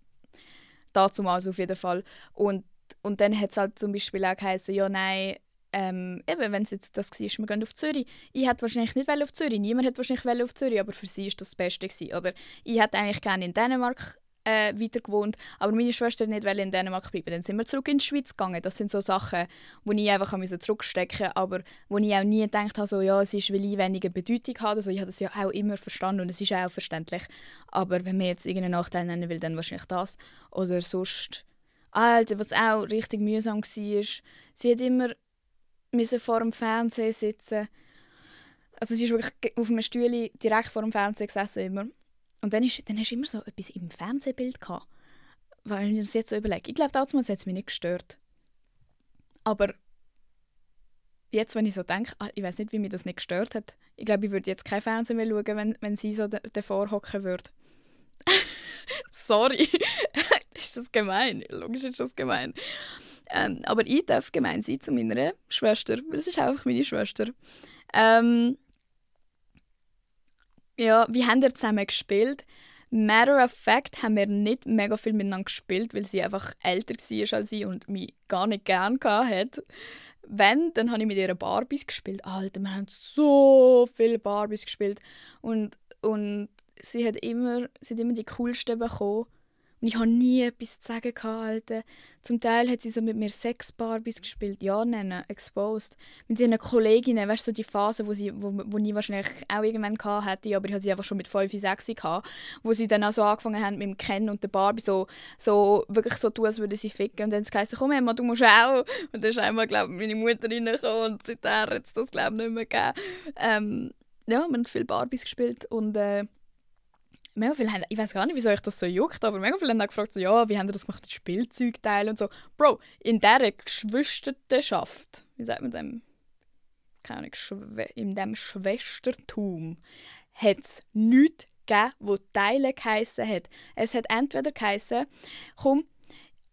dazumals auf jeden Fall. Und dann hat es halt zum Beispiel auch geheißen, ja nein, eben, wenn es jetzt das war, wir gehen auf Zürich. Ich hätte wahrscheinlich nicht auf Zürich, niemand hätte wahrscheinlich auf Zürich, aber für sie war das Beste gewesen. Oder ich hätte eigentlich gerne in Dänemark weiter gewohnt, aber meine Schwester nicht in Dänemark bleiben. Dann sind wir zurück in die Schweiz gegangen. Das sind so Sachen, die ich einfach zurückstecken musste, aber wo ich auch nie gedacht habe, so, ja, es ist, weil ich weniger Bedeutung habe. Also ich habe das ja auch immer verstanden und es ist auch verständlich. Aber wenn man jetzt irgendeinen Nachteil nennen will, dann wahrscheinlich das. Oder sonst, Alter, was auch richtig mühsam war, sie hat immer vor dem Fernseher sitzen. Also sie ist wirklich auf einem Stuhl direkt vor dem Fernseher gesessen immer. Und dann hast du immer so etwas im Fernsehbild gehabt. Weil ich mir das jetzt so überlege. Ich glaube, damals hat es mich nicht gestört. Aber jetzt, wenn ich so denke, ich weiß nicht, wie mich das nicht gestört hat. Ich glaube, ich würde jetzt kein Fernsehen mehr schauen, wenn sie so davor hocken würde. Sorry. Ist das gemein? Logisch ist das gemein. Aber ich darf gemein sein zu meiner Schwester, weil es ist einfach meine Schwester. Ja, wie haben wir zusammen gespielt? Matter of fact haben wir nicht mega viel miteinander gespielt, weil sie einfach älter war als ich und mich gar nicht gerne hatte. Wenn, dann habe ich mit ihr Barbies gespielt. Alter, wir haben so viele Barbies gespielt. Und sie hat immer die coolsten bekommen. Und ich hatte nie etwas zu sagen, Alter. Zum Teil hat sie so mit mir 6 Barbies gespielt. Ja, nennen, exposed. Mit ihren Kolleginnen, weißt du, so die Phase, wo ich wahrscheinlich auch irgendwann hatte, aber ich hatte sie einfach schon mit 5, 6 gehabt, wo sie dann auch so angefangen haben mit dem Ken und der Barbie so wirklich so tun, als würden sie ficken. Und dann heisst es, komm Emma, du musst auch. Und dann ist einmal, glaube ich, meine Mutter reingekommen und seitdem hat es das, glaube ich, nicht mehr gegeben. Ja, wir haben viele Barbies gespielt und mega viele haben, ich weiß gar nicht, wieso euch das so juckt, aber mega viele haben auch gefragt, so, ja, wie haben ihr das gemacht, das Spielzeugteil und so. Bro, in dieser Geschwisterschaft, wie sagt man dem? Keine Ahnung, in diesem Schwestertum hat es nichts gegeben, wo Teile geheissen hat. Es hat entweder geheissen, komm,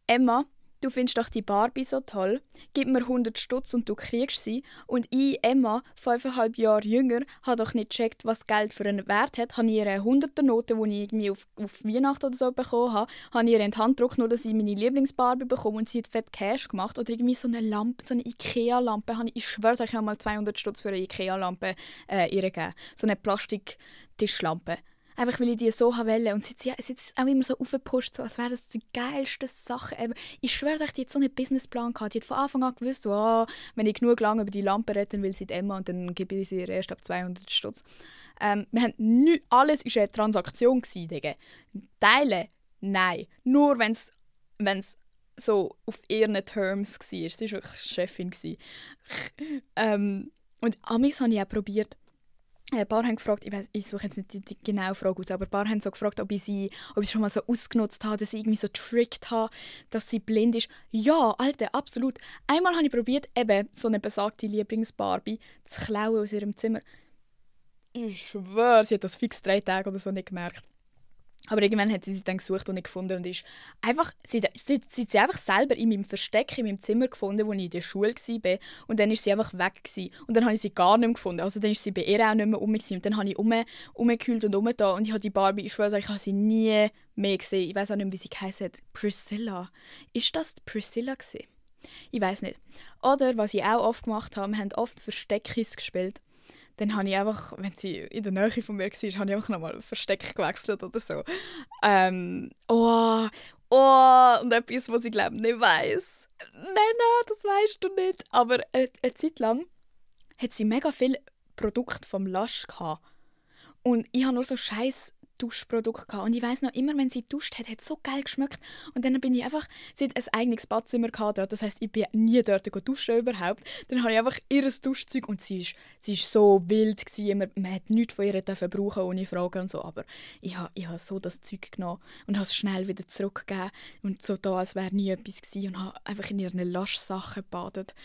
Emma, du findest doch die Barbie so toll, gib mir 100 Stutz und du kriegst sie. Und ich, Emma, 5,5 Jahre jünger, habe doch nicht gecheckt, was Geld für einen Wert hat. Habe ihr eine 100er-Note, die ich irgendwie auf Weihnachten oder so bekommen habe ihr in die Hand gedrückt, nur dass ich meine Lieblingsbarbie bekomme und sie hat fett Cash gemacht. Oder irgendwie so eine Lampe, so eine Ikea-Lampe. Ich schwöre, ich habe mal 200 Stutz für eine Ikea-Lampe ihr gegeben. So eine Plastiktischlampe. Einfach weil ich die so wollte. Und sie hat auch immer so aufgepusht, so, als wäre das die geilste Sache ever. Ich schwöre, die hat so einen Businessplan gehabt. Die hat von Anfang an gewusst, so, wenn ich genug lange über die Lampe rede, dann will sie die Emma und dann gebe ich sie ihr erst ab 200 Stutz. Wir haben alles war eine Transaktion gewesen, Digga. Teilen? Nein. Nur wenn es so auf ihren Terms war. Sie war wirklich Chefin. Und amigs habe ich auch probiert. Ein paar haben gefragt, ich suche jetzt nicht die genaue Frage aus, aber ein paar haben so gefragt, ob ich sie schon mal so ausgenutzt habe, dass ich irgendwie so getrickt habe, dass sie blind ist. Ja, Alter, absolut. Einmal habe ich probiert, eben so eine besagte Lieblingsbarbie zu klauen aus ihrem Zimmer. Ich schwöre, sie hat das fix 3 Tage oder so nicht gemerkt. Aber irgendwann hat sie dann gesucht und nicht gefunden und ist einfach, sie einfach selber in meinem Versteck, in meinem Zimmer gefunden, wo ich in der Schule war. Und dann ist sie einfach weg gewesen. Und dann habe ich sie gar nicht mehr gefunden. Also dann ist sie bei ihr auch nicht mehr rum gewesen. Und dann habe ich rumgekühlt und rumgetan und ich habe die Barbie, ich schwöre, ich habe sie nie mehr gesehen. Ich weiß auch nicht mehr, wie sie geheißen hat. Priscilla. Ist das die Priscilla gewesen? Ich weiß nicht. Oder, was ich auch oft gemacht habe, wir haben oft Versteckis gespielt. Dann habe ich einfach, wenn sie in der Nähe von mir war, habe ich einfach nochmal ein Versteck gewechselt oder so. Und etwas, was ich glaube nicht weiss. Nein, das weisst du nicht. Aber eine Zeit lang hat sie mega viel Produkte vom Lush gehabt. Und ich habe nur so scheiß Duschprodukte gehabt. Und ich weiss noch, immer wenn sie duscht hat, hat es so geil geschmeckt. Und dann bin ich einfach, sie hat ein eigenes Badzimmer gehabt dort, das heisst, ich bin nie dort duschen überhaupt. Dann habe ich einfach ihr Duschzeug und sie ist so wild gewesen. Man hat nichts von ihr dürfen brauchen ohne Fragen und so. Aber ich habe so das Zeug genommen und habe es schnell wieder zurückgegeben und so da, als wäre nie etwas gewesen und habe einfach in ihren Laschsachen gebadet.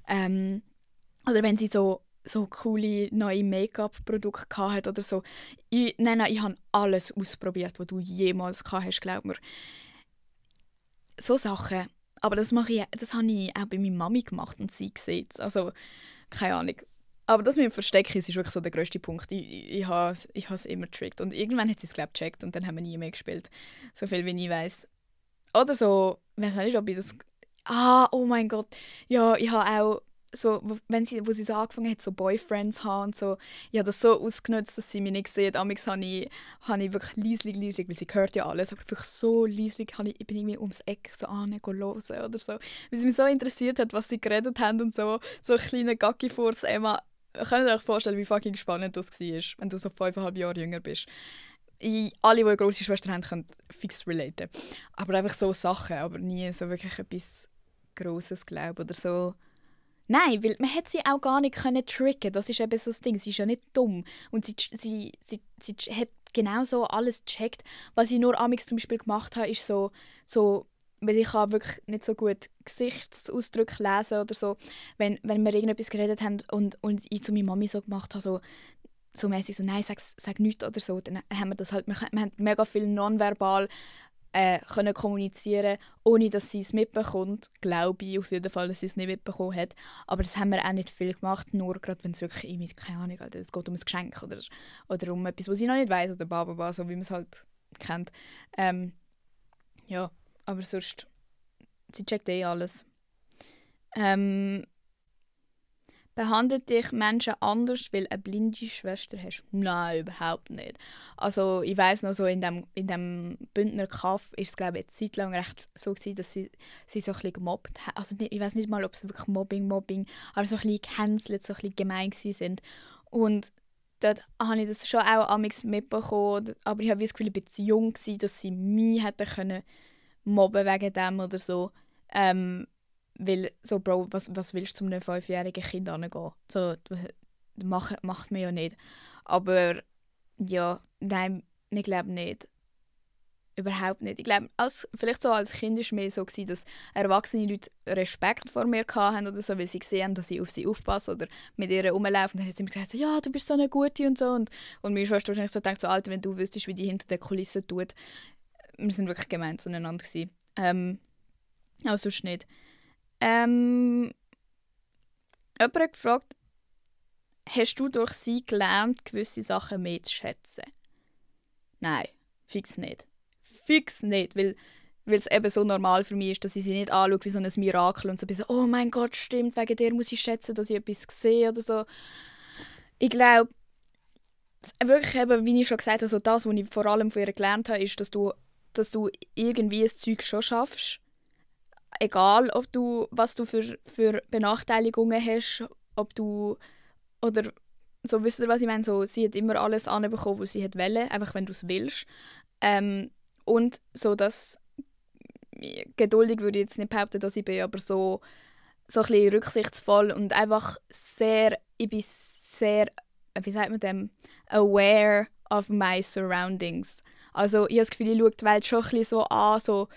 Oder wenn sie so coole neue Make-up-Produkte hatte oder so. Ich habe alles ausprobiert, was du jemals gehabt hast, glaub mir. So Sachen. Aber das habe ich auch bei meiner Mami gemacht und sie sieht es. Also, keine Ahnung. Aber das mit dem Verstecken ist wirklich so der grösste Punkt. Ich habe es immer getrickt. Und irgendwann hat sie es, glaube ich, gecheckt und dann haben wir nie mehr gespielt. So viel, wie ich weiss. Oder so, ich weiß nicht, ob ich das... oh mein Gott. Ja, ich habe auch... So, wo sie so angefangen hat, so Boyfriends zu haben und so, ich habe das so ausgenutzt, dass sie mich nicht sieht. Amigs habe ich wirklich leislich, weil sie hört ja alles, aber wirklich so leislich bin ich irgendwie ums Eck so hören oder so. Weil es mich so interessiert hat, was sie geredet haben und so ein kleiner Gacki vor Emma. Könnt ihr euch vorstellen, wie fucking spannend das war, wenn du so 5,5 Jahre jünger bist. Alle, die eine grosse Schwester haben, können fix relaten. Aber einfach so Sachen, aber nie so wirklich etwas Grosses, glaube ich, oder so. Nein, weil man hätte sie auch gar nicht tricken. Das ist eben so das Ding. Sie ist ja nicht dumm. Und sie hat genau so alles gecheckt. Was ich nur amigs zum Beispiel gemacht habe, ist so weil ich kann wirklich nicht so gut Gesichtsausdrücke lesen oder so. Wenn wir irgendetwas geredet haben und ich zu meiner Mami so gemacht habe, so mäßig so, nein, sag nichts oder so, dann haben wir das halt, wir haben mega viel nonverbal können kommunizieren, ohne dass sie es mitbekommt. Glaube ich auf jeden Fall, dass sie es nicht mitbekommen hat. Aber das haben wir auch nicht viel gemacht, nur gerade wenn es wirklich irgendwie, keine Ahnung, es geht um ein Geschenk oder um etwas, was sie noch nicht weiss oder bababa, so wie man es halt kennt. Ja, aber sonst, sie checkt alles. Behandelt dich Menschen anders, weil du eine blinde Schwester hast? Nein, überhaupt nicht. Also ich weiss noch, so in dem Bündner Kaff war es, glaube ich, eine Zeit lang recht so gewesen, dass sie so ein bisschen gemobbt haben. Also ich weiss nicht mal, ob es wirklich Mobbing, aber so ein bisschen gehänselt, so ein bisschen gemein sind. Und dort habe ich das schon auch amigs mitbekommen, aber ich habe das Gefühl, ich war zu jung gewesen, dass sie mich hätten können mobben wegen dem oder so. Weil, so, Bro, was willst du zu einem 5-jährigen Kind hingehen? So, macht man ja nicht. Aber, ja, nein, ich glaube nicht. Überhaupt nicht. Ich glaube, vielleicht so als Kind war es mehr so, dass erwachsene Leute Respekt vor mir hatten oder so, weil sie gesehen haben, dass ich auf sie aufpasse oder mit ihr rumlaufe. Und dann hat sie mir gesagt, so, ja, du bist so eine Gute und so. Und meine Schwester wahrscheinlich so denkt, so, Alter, wenn du wüsstest, wie die hinter der Kulisse tut. Wir sind wirklich gemein zueinander gewesen. Aber sonst nicht. Jemand hat gefragt, hast du durch sie gelernt, gewisse Sachen mehr zu schätzen? Nein, fix nicht. Fix nicht, weil es eben so normal für mich ist, dass ich sie nicht anschaue wie so ein Mirakel und so ein bisschen, oh mein Gott, stimmt, wegen dir muss ich schätzen, dass ich etwas sehe oder so. Ich glaube, wirklich eben, wie ich schon gesagt habe, so das, was ich vor allem von ihr gelernt habe, ist, dass du irgendwie ein Zeug schon schaffst. Egal, was du für Benachteiligungen hast, ob du, oder so, wisst ihr, was ich meine? So, sie hat immer alles anbekommen, was sie wollte, einfach wenn du es willst. Und so, dass geduldig würde ich jetzt nicht behaupten, dass ich bin, aber so ein bisschen rücksichtsvoll und einfach ich bin sehr, wie sagt man dem, aware of my surroundings. Also ich habe das Gefühl, ich schaue die Welt schon ein bisschen so an, so,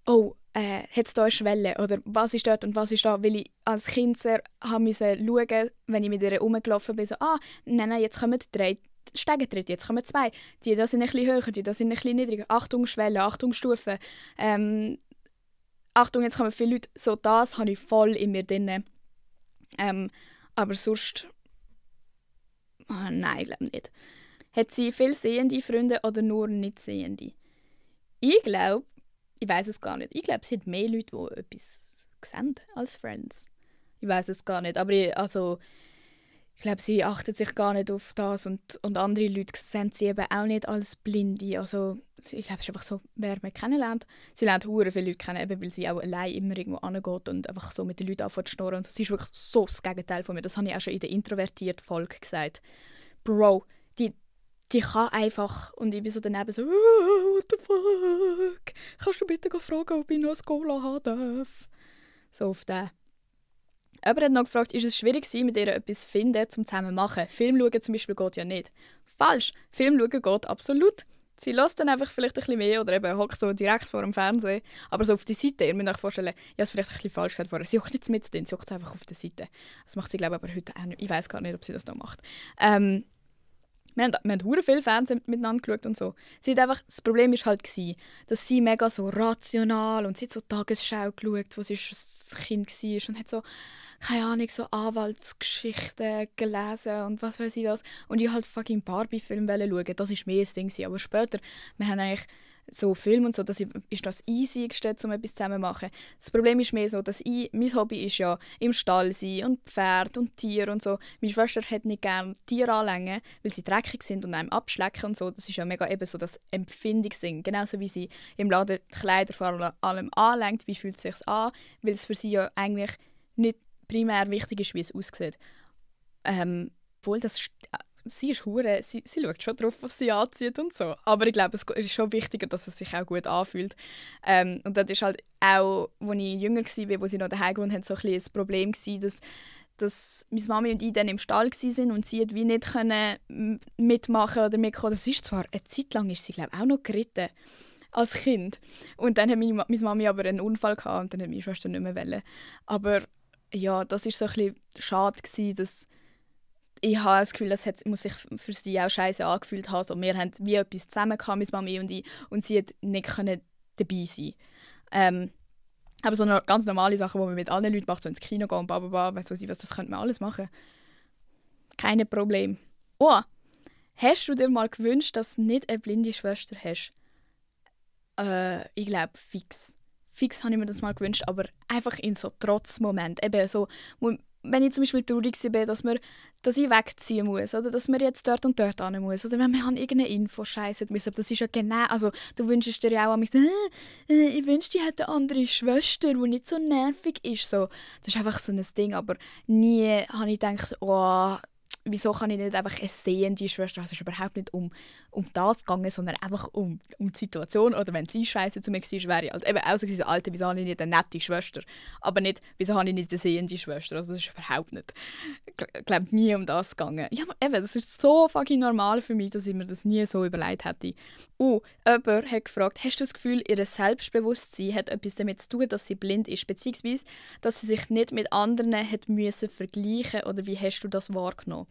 oh, hat es da eine Schwelle? Oder was ist dort und was ist da? Weil ich als Kind sehr musste schauen, wenn ich mit ihr rumgelaufen bin, so, nein, jetzt kommen 3 Stegentritte, jetzt kommen 2. Die da sind ein bisschen höher, die da sind ein bisschen niedriger. Achtung, Schwelle, Achtung, Stufen. Achtung, jetzt kommen viele Leute. So, das habe ich voll in mir drin. Aber sonst... nein, ich glaube nicht. Hat sie viel sehende Freunde oder nur nicht sehende? Ich glaube, ich weiß es gar nicht. Ich glaube, es sind mehr Leute, die etwas sehen als Friends. Ich weiß es gar nicht. Aber ich glaube, sie achtet sich gar nicht auf das und andere Leute sehen sie eben auch nicht als Blinde. Also, ich glaube, es ist einfach so, wer man kennenlernt. Sie lernt hure viele Leute kennen, eben, weil sie auch allein immer irgendwo angeht und einfach so mit den Leuten anfängt zu schnurren. Und sie ist wirklich so das Gegenteil von mir. Das habe ich auch schon in der Introvertiert-Folge gesagt. Bro, die kann einfach. Und ich bin so daneben so, what the fuck? Kannst du bitte fragen, ob ich noch ein Cola haben darf? So auf den. Jemand hat noch gefragt, ist es schwierig gewesen, mit ihr etwas zu finden, zum zusammen zu machen? Film schauen zum Beispiel geht ja nicht. Falsch. Film schauen geht absolut. Sie lässt dann einfach vielleicht ein bisschen mehr oder eben hockt so direkt vor dem Fernsehen. Aber so auf die Seite, ihr müsst euch vorstellen, ich habe es vielleicht ein bisschen falsch gesagt vorher, sie hockt nicht mit drin, sie hockt einfach auf der Seite. Das macht sie, glaube ich, aber heute auch nicht. Ich weiß gar nicht, ob sie das noch macht. Wir haben verdammt viel Fernsehen miteinander geschaut und so. Das Problem war halt, dass sie mega so rational und sie hat so Tagesschau geschaut, wo sie schon ein Kind war und hat so, keine Ahnung, so Anwaltsgeschichten gelesen und was weiß ich was. Und ich halt fucking Barbie-Film schauen. Das war mehr das Ding. Aber später, wir haben eigentlich so Filme und so, ist das Easyste, um etwas zusammen zu machen. Das Problem ist mehr so, dass mein Hobby ist ja im Stall sein und Pferd und Tiere und so. Meine Schwester hat nicht gerne Tiere anlängen, weil sie dreckig sind und einem abschlecken und so. Das ist ja mega eben so das Empfindungsding. Genauso wie sie im Laden die Kleider vor allem anlenkt, wie fühlt es sich an, weil es für sie ja eigentlich nicht primär wichtig ist, wie es aussieht. Obwohl sie ist hure, sie schaut schon drauf, was sie anzieht und so. Aber ich glaube, es ist schon wichtiger, dass es sich auch gut anfühlt. Und das ist halt auch, als ich jünger war, wo sie noch daheim gewohnt haben, so ein bisschen das Problem gewesen, dass meine Mami und ich dann im Stall waren und sie wie nicht können mitmachen oder mitkommen. Das ist zwar eine Zeit lang, ist sie glaube ich auch noch geritten als Kind. Und dann hat meine Mami aber einen Unfall gehabt und dann hat meine Schwester nicht mehr wollen. Aber ja, das war so ein bisschen schade gewesen, dass ich habe das Gefühl, muss sich für sie auch scheiße angefühlt haben. Also wir haben wie etwas zusammen gehabt, meine Mami und ich, und sie hat nicht dabei sein. Aber so eine ganz normale Sachen, die man mit anderen Leuten macht, so ins Kino gehen und blablabla, weiss was, das könnte man alles machen. Kein Problem. Oh, hast du dir mal gewünscht, dass du nicht eine blinde Schwester hast? Ich glaube, fix. Fix habe ich mir das mal gewünscht, aber einfach in so Trotzmoment. Eben so, wenn ich zum Beispiel traurig war, dass ich wegziehen muss oder dass man jetzt dort und dort hin muss oder wenn man irgendeine Info scheissen müssen. Das ist ja genau, also du wünschst dir ja auch ich wünschte, ich hätte eine andere Schwester, die nicht so nervig ist. So, das ist einfach so ein Ding, aber nie habe ich gedacht, oh, wieso kann ich nicht einfach eine sehende Schwester haben? Es ist überhaupt nicht um das gegangen, sondern einfach um die Situation. Oder wenn sie scheiße zu mir war, wäre ich halt eben auch so, Alter, wieso habe ich nicht eine nette Schwester? Aber nicht, wieso habe ich nicht eine sehende Schwester? Also das ist überhaupt nicht, ich glaube, nie um das gegangen. Ja, aber eben, das ist so fucking normal für mich, dass ich mir das nie so überlegt hätte. Jemand hat gefragt, hast du das Gefühl, ihr Selbstbewusstsein hat etwas damit zu tun, dass sie blind ist, beziehungsweise, dass sie sich nicht mit anderen hat müssen vergleichen, oder wie hast du das wahrgenommen?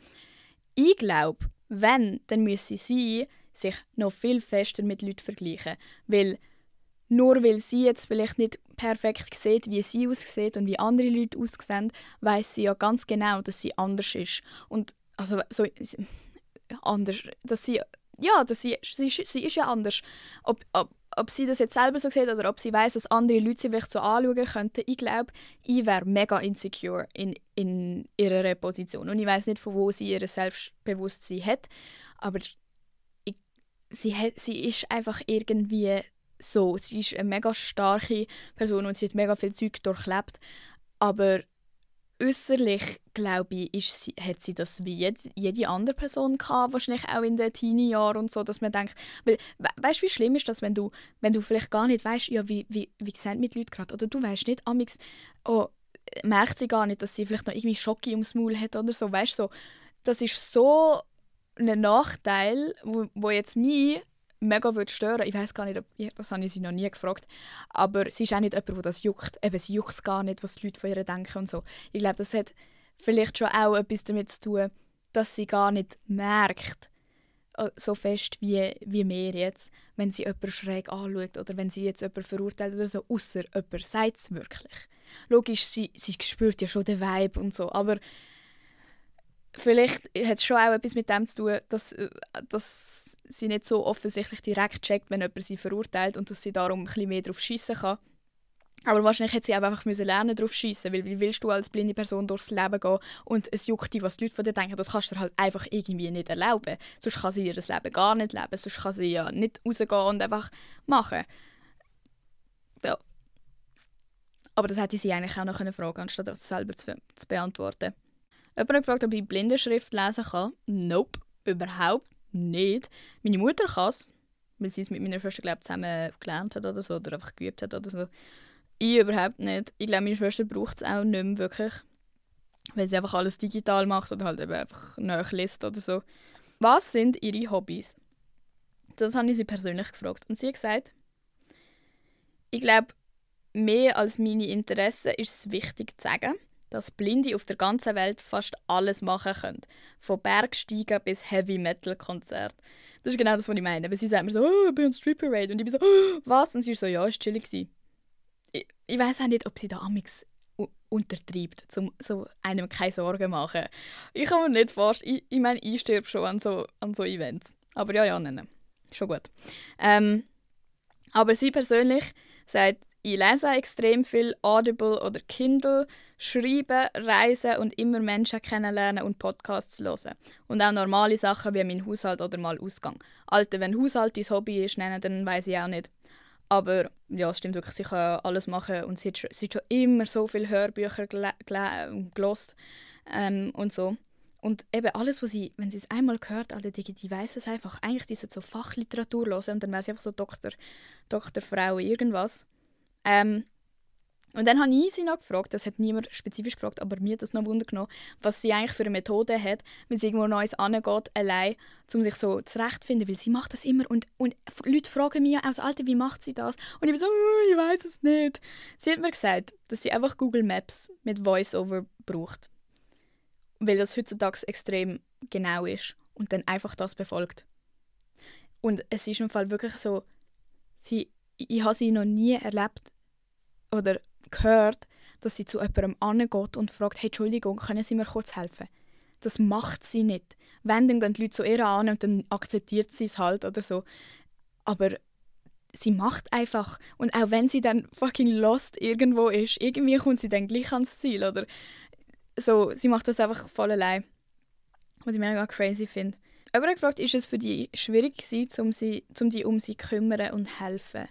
Ich glaube, dann müsse sie sich noch viel fester mit Leuten vergleichen. Weil nur weil sie jetzt vielleicht nicht perfekt sieht, wie sie aussieht und wie andere Leute aussehen, weiss sie ja ganz genau, dass sie anders ist. Und also so anders, sie ist ja anders. Ob sie das jetzt selber so sieht oder ob sie weiss, dass andere Leute sie vielleicht so anschauen könnten, ich glaube, ich wäre mega insecure in ihrer Position. Und ich weiss nicht, von wo sie ihr Selbstbewusstsein hat, aber sie ist einfach irgendwie so. Sie ist eine mega starke Person und sie hat mega viel Zeug durchlebt, aber äußerlich, glaube ich, hat sie das wie jede andere Person gehabt, wahrscheinlich auch in den Teenie-Jahren und so, dass man denkt, weil, weißt du, wie schlimm ist das, wenn du vielleicht gar nicht weißt, ja, wie sehen mit Leuten gerade, oder du weißt nicht, amix, merkt sie gar nicht, dass sie vielleicht noch irgendwie Schocke ums Maul hat oder so, weißt du, so, das ist so ein Nachteil, wo jetzt mich mega stören würde. Ich weiß gar nicht, das habe ich sie noch nie gefragt. Aber sie ist auch nicht jemand, der das juckt. Eben, sie juckt es gar nicht, was die Leute von ihr denken und so. Ich glaube, das hat vielleicht schon auch etwas damit zu tun, dass sie gar nicht merkt, so fest wie wir jetzt, wenn sie jemanden schräg anschaut oder wenn sie jetzt jemanden verurteilt oder so, ausser jemand sagt es wirklich. Logisch, sie spürt ja schon den Vibe und so, aber vielleicht hat es schon auch etwas mit dem zu tun, dass sie nicht so offensichtlich direkt checkt, wenn jemand sie verurteilt und dass sie darum ein bisschen mehr drauf schiessen kann. Aber wahrscheinlich hätte sie auch einfach lernen drauf schiessen, weil wie willst du als blinde Person durchs Leben gehen und es juckt dich, was die Leute von dir denken, das kannst du dir halt einfach irgendwie nicht erlauben. Sonst kann sie ihr das Leben gar nicht leben, sonst kann sie ja nicht rausgehen und einfach machen. Ja. Aber das hätte sie eigentlich auch noch fragen können, anstatt das selber zu beantworten. Jemand hat gefragt, ob ich Blindenschrift lesen kann. Nope, überhaupt nicht. Meine Mutter kann es, weil sie es mit meiner Schwester glaub, zusammen gelernt hat oder so, oder einfach geübt hat oder so. Ich überhaupt nicht. Ich glaube, meine Schwester braucht es auch nicht mehr wirklich, weil sie einfach alles digital macht oder halt eben einfach nachliest oder so. Was sind ihre Hobbys? Das habe ich sie persönlich gefragt. Und sie hat gesagt, ich glaube, mehr als meine Interessen ist es wichtig zu sagen, dass Blinde auf der ganzen Welt fast alles machen können. Von Bergsteigen bis Heavy-Metal-Konzert. Das ist genau das, was ich meine. Weil sie sagt mir so, oh, ich bin on Street Parade. Und ich bin so, oh, was? Und sie ist so, ja, es war chillig. Ich weiss auch nicht, ob sie da amigs untertreibt, um so einem keine Sorgen machen. Ich kann mir nicht vorstellen, ich meine, ich stirb schon an so Events. Aber ja, nein. Schon gut. Aber sie persönlich sagt, ich lese extrem viel Audible oder Kindle, schreibe, reise und immer Menschen kennenlernen und Podcasts hören. Und auch normale Sachen wie mein Haushalt oder mal Ausgang. Alter, wenn Haushalt dein Hobby ist, dann weiss ich auch nicht. Aber ja, es stimmt wirklich, sie kann alles machen und sie hat schon immer so viele Hörbücher gehört und so. Und eben alles, was sie, wenn sie es einmal gehört, alle die weiss es einfach. Eigentlich die so Fachliteratur hören und dann wäre sie einfach so Doktorfrau irgendwas. Und dann habe ich sie noch gefragt, das hat niemand spezifisch gefragt, aber mir hat das noch Wunder genommen, was sie eigentlich für eine Methode hat, wenn sie irgendwo Neues angeht, allein, um sich so zurechtzufinden, weil sie macht das immer und Leute fragen mich also Alter, wie macht sie das? Und ich bin so, ich weiß es nicht. Sie hat mir gesagt, dass sie einfach Google Maps mit Voice-Over braucht, weil das heutzutage extrem genau ist und dann einfach das befolgt. Und es ist im Fall wirklich so, ich habe sie noch nie erlebt oder gehört, dass sie zu jemandem angeht und fragt, hey, Entschuldigung, können Sie mir kurz helfen? Das macht sie nicht. Wenn, dann gehen die Leute zu ihr an und dann akzeptiert sie es halt oder so. Aber sie macht einfach. Und auch wenn sie dann fucking lost irgendwo ist, irgendwie kommt sie dann gleich ans Ziel. Oder so, sie macht das einfach voll allein. Was ich mega crazy finde. Aber ich gefragt, ist es für die schwierig gewesen, um die um sie kümmern und helfen?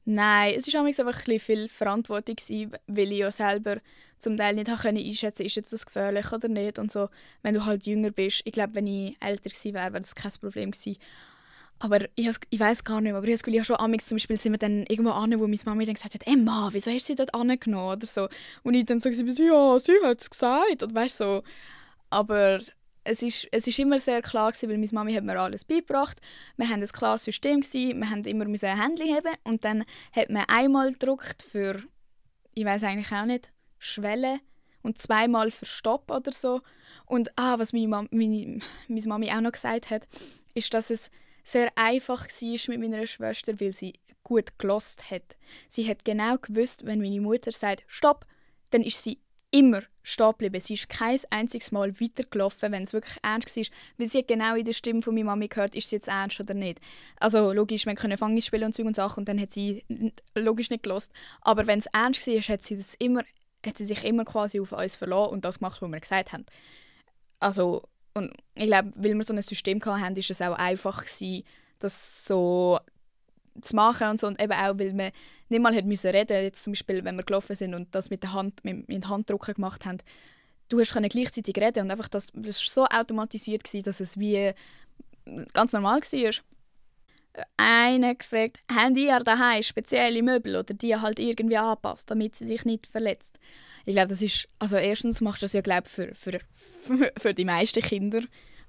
Nein, es war einfach ein bisschen viel Verantwortung, weil ich ja selber zum Teil nicht einschätzen konnte, ist jetzt das gefährlich oder nicht. Und so, wenn du halt jünger bist, ich glaube, wenn ich älter gewesen wäre das kein Problem gewesen. Aber ich weiß gar nicht mehr, aber ich habe schon amigs zum Beispiel sind wir dann irgendwo an, wo meine Mama dann gesagt hat, Emma, wieso hast du sie dort angenommen? Oder so. Und ich dann so gesagt, ja, sie hat es gesagt. Und weißt so. Aber es ist immer sehr klar gewesen, weil meine Mami hat mir alles beigebracht. Wir hatten ein klares System gewesen. Wir mussten immer ein Händchen haben und dann hat man einmal gedrückt für, ich weiß eigentlich auch nicht, Schwelle und zweimal für Stopp oder so. Und was meine Mami auch noch gesagt hat, ist, dass es sehr einfach war mit meiner Schwester, weil sie gut gehört hat. Sie hat genau gewusst, wenn meine Mutter sagt «Stopp», dann ist sie immer stehen geblieben. Sie ist kein einziges Mal weitergelaufen, wenn es wirklich ernst war. Weil sie hat genau in der Stimme von meiner Mami gehört, ist es jetzt ernst oder nicht. Also logisch, wir können Fangis spielen und Zeug und Sachen und dann hat sie logisch nicht gehört. Aber wenn es ernst war, hat sie sich immer quasi auf uns verlassen und das gemacht, was wir gesagt haben. Also, und ich glaube, weil wir so ein System hatten, war es auch einfach gewesen, das so zu machen und so. Und eben auch, weil man nicht mal reden musste, jetzt zum Beispiel, wenn wir gelaufen sind und das mit Handdrucken gemacht haben. Du konntest gleichzeitig reden und einfach das war so automatisiert gewesen, dass es wie ganz normal war. Einer gefragt, haben die daheim spezielle Möbel oder die halt irgendwie anpasst, damit sie sich nicht verletzt? Ich glaube, das ist, also erstens machst du das ja, glaube für die meisten Kinder,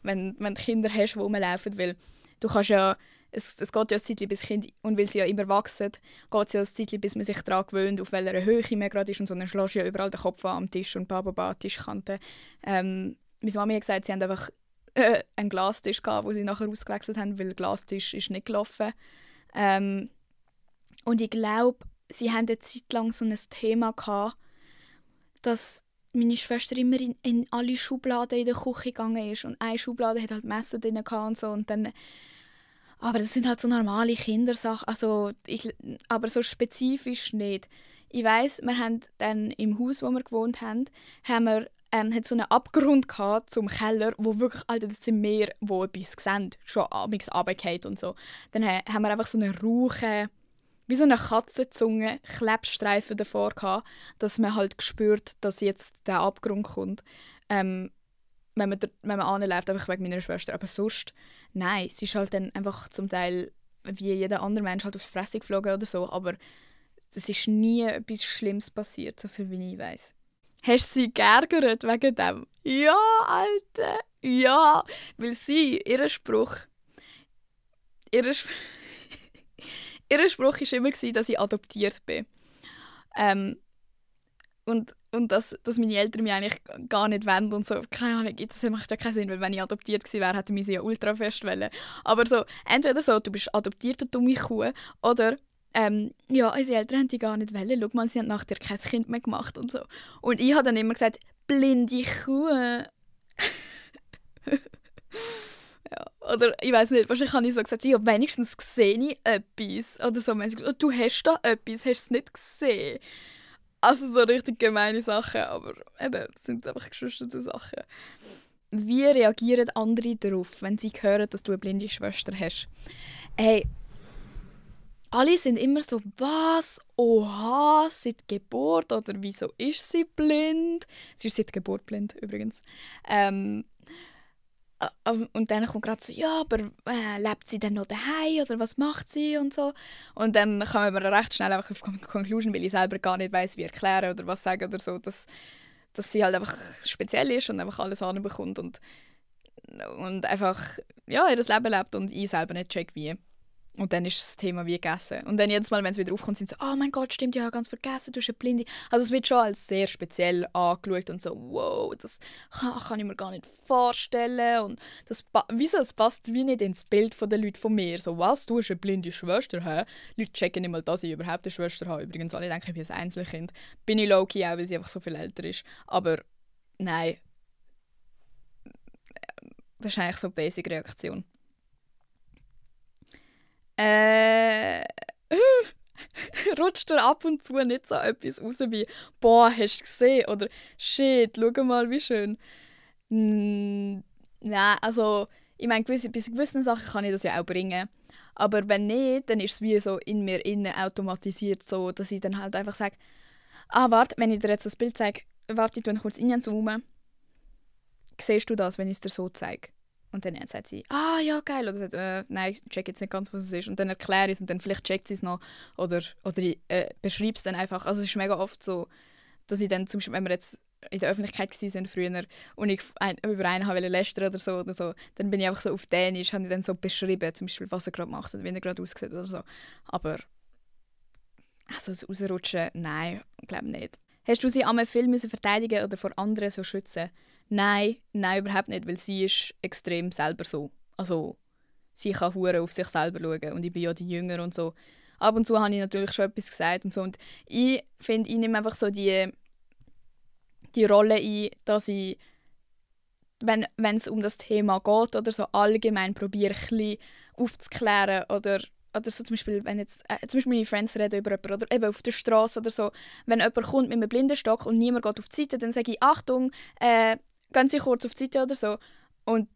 wenn du Kinder hast, die rumlaufen, weil du kannst ja, es geht ja ein Zeitchen bis Kind, und weil sie ja immer wachsen, geht es ja ein Zeitchen, bis man sich daran gewöhnt, auf welcher Höhe man gerade ist und so, dann schlägst du ja überall den Kopf an am Tisch und Tischkante. Meine Mami hat gesagt, sie haben einfach einen Glastisch gehabt, wo sie nachher ausgewechselt haben, weil der Glastisch ist nicht gelaufen. Und ich glaube, sie haben eine Zeit lang so ein Thema gehabt, dass meine Schwester immer in alle Schubladen in der Küche gegangen ist und eine Schublade hat halt Messer drin gehabt und so und dann, aber das sind halt so normale Kindersachen, also aber so spezifisch nicht. Ich weiss, wir haben dann im Haus, wo wir gewohnt haben wir hat so einen Abgrund gehabt zum Keller, wo wirklich, Alter, das sind wir, die etwas sehen, schon abends runtergefallen und so. Dann haben wir einfach so eine rauche, wie so eine Katzenzunge, Klebstreifen davor gehabt, dass man halt spürt, dass jetzt der Abgrund kommt. wenn man anläuft, einfach wegen meiner Schwester. Aber sonst, nein, sie ist halt dann einfach zum Teil wie jeder andere Mensch halt auf die Fresse geflogen oder so, aber es ist nie etwas Schlimmes passiert, so viel wie ich weiss. Hast du sie geärgert wegen dem? Ja, Alter, ja, weil ihr Spruch war immer, dass ich adoptiert bin. Und dass meine Eltern mich eigentlich gar nicht wollen und so. Keine Ahnung, das macht ja keinen Sinn, weil wenn ich adoptiert gewesen wäre, hätten wir sie ja ultra fest wollen. Aber so, entweder so, du bist adoptiert, du dumme Kuh, oder ja, unsere Eltern haben die gar nicht wollen. Schau mal, sie haben nach dir kein Kind mehr gemacht und so. Und ich habe dann immer gesagt, blinde Kuh. Ja, oder ich weiß nicht, wahrscheinlich habe ich so gesagt, ja, wenigstens sehe ich etwas. Oder so, man gesagt, du hast da etwas, hast du es nicht gesehen? Also so richtig gemeine Sachen, aber eben, es sind einfach geschwisterte Sachen. Wie reagieren andere darauf, wenn sie hören, dass du eine blinde Schwester hast? Hey, alle sind immer so, was? Oha, seit Geburt? Oder wieso ist sie blind? Sie ist seit Geburt blind, übrigens. Und dann kommt gerade so, ja, aber lebt sie denn noch daheim oder was macht sie und so. Und dann kommen wir recht schnell einfach auf die Conclusion, weil ich selber gar nicht weiss, wie erklären oder was sagen oder so, dass sie halt einfach speziell ist und einfach alles anbekommt und einfach ja, ihr Leben lebt und ich selber nicht check wie. Und dann ist das Thema wie gegessen. Und dann jedes Mal, wenn es wieder aufkommt, sind sie so, oh mein Gott, stimmt, ich habe ganz vergessen, du bist eine Blinde. Also es wird schon als sehr speziell angeschaut und so, wow, das kann ich mir gar nicht vorstellen. Und wieso, es passt wie nicht ins Bild der Leute von mir. So, was, du hast eine blinde Schwester, hä? Leute checken nicht mal, dass ich überhaupt eine Schwester habe. Übrigens, alle denken, ich bin ein Einzelkind. Bin ich low-key auch, weil sie einfach so viel älter ist. Aber nein, das ist eigentlich so eine Basic-Reaktion. Rutscht dir ab und zu nicht so etwas raus wie «Boah, hast du gesehen?» oder «Shit, schau mal, wie schön». Nein, also ich meine, bei gewissen Sachen kann ich das ja auch bringen. Aber wenn nicht, dann ist es wie so in mir innen automatisiert so, dass ich dann halt einfach sage «warte, wenn ich dir jetzt das Bild zeige, warte, ich tue kurz reinzoomen. Siehst du das, wenn ich es dir so zeige?» Und dann sagt sie, ja, geil. Oder sagt, nein, ich check jetzt nicht ganz, was es ist. Und dann erkläre ich es und dann vielleicht checkt sie es noch. Oder ich beschreibe es dann einfach. Also es ist mega oft so, dass ich dann, zum Beispiel, wenn wir jetzt in der Öffentlichkeit waren früher und ich über einen wollte lästern oder so, dann bin ich einfach so auf Dänisch, habe ich dann so beschrieben, zum Beispiel, was er gerade macht und wie er gerade aussieht oder so. Aber also das Rausrutschen, nein, ich glaube nicht. Hast du sie einmal viel verteidigen oder vor anderen so schützen? Nein, überhaupt nicht, weil sie ist extrem selber so. Also, sie kann hure auf sich selber schauen und ich bin ja die Jünger und so. Ab und zu habe ich natürlich schon etwas gesagt und so. Und ich finde, ich nehme einfach so die Rolle ein, dass ich, wenn es um das Thema geht oder so allgemein probiere, ein bisschen aufzuklären oder so zum Beispiel, wenn jetzt zum Beispiel meine Friends reden über jemanden oder eben auf der Straße oder so, wenn jemand kommt mit einem Blindenstock und niemand geht auf die Seite, dann sage ich «Achtung, gehen Sie kurz auf die Seite» oder so. Und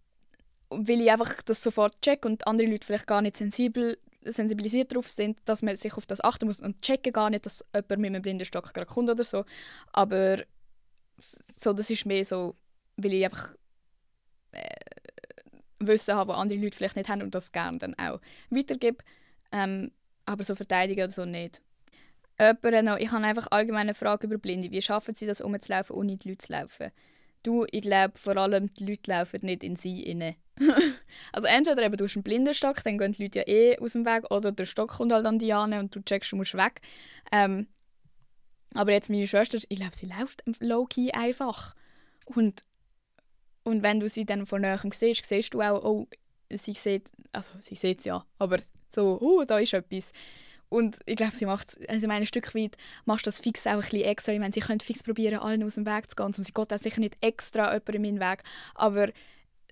weil ich einfach das sofort check und andere Leute vielleicht gar nicht sensibilisiert darauf sind, dass man sich auf das achten muss und checken gar nicht, dass jemand mit einem Blindenstock gerade kommt oder so. Aber so, das ist mehr so, weil ich einfach Wissen habe, was andere Leute vielleicht nicht haben und das gerne dann auch weitergebe. Aber so verteidigen oder so nicht. Noch, ich habe einfach allgemein eine Frage über Blinde. Wie schaffen sie das, rumzulaufen, ohne die Leute zu laufen? Du, ich glaube, vor allem die Leute laufen nicht in sie rein. Also entweder eben, du hast einen Blindenstock, dann gehen die Leute ja aus dem Weg, oder der Stock kommt halt an die an und du checkst, du musst weg. Aber jetzt meine Schwester, ich glaube, sie läuft low-key einfach. Und wenn du sie dann von Nähem siehst du auch, oh, sie sieht es ja, aber so, da ist etwas. Und ich glaube, sie macht es, also ein Stück weit machst du das fix auch ein bisschen extra. Ich meine, sie könnte fix probieren, allen aus dem Weg zu gehen. Und sie geht auch sicher nicht extra jemanden in meinen Weg. Aber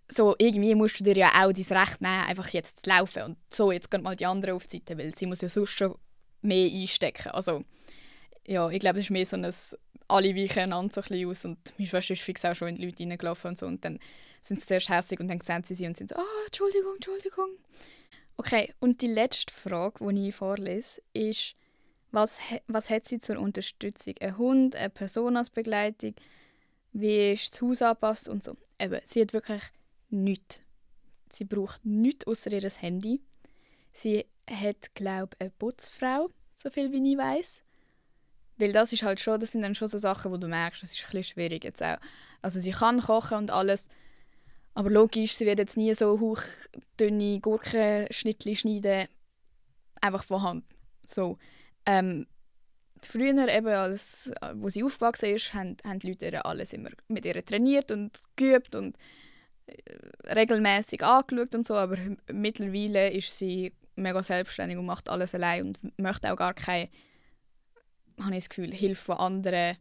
so, irgendwie musst du dir ja auch dein Recht nehmen, einfach jetzt zu laufen. Und so, jetzt gehen mal die anderen auf die Seite, weil sie muss ja sonst schon mehr einstecken. Also, ja, ich glaube, das ist mehr so ein alle weichen einander so ein bisschen aus. Und meine Schwester ist fix auch schon in die Leute reingelaufen und so. Und dann sind sie zuerst hässlich und dann sehen sie und sind so, Entschuldigung. Okay, und die letzte Frage, die ich vorlese, ist, was hat sie zur Unterstützung? Ein Hund, eine Person als Begleitung? wie ist das Haus angepasst und so. Eben, sie hat wirklich nichts. Sie braucht nichts außer ihr Handy. Sie hat, glaube ich, eine Putzfrau, so viel wie ich weiss. Weil das ist halt schon, das sind dann schon so Sachen, wo du merkst, das ist ein bisschen schwierig jetzt auch. Also sie kann kochen und alles, aber logisch, sie wird jetzt nie so hauchdünne Gurkenschnittchen schneiden, einfach von Hand. So. Früher, eben, als sie aufgewachsen ist, haben die Leute ihr alles immer mit ihr trainiert und geübt und regelmäßig angeschaut und so, aber mittlerweile ist sie mega selbstständig und macht alles allein und möchte auch gar keine, habe ich das Gefühl, Hilfe von anderen,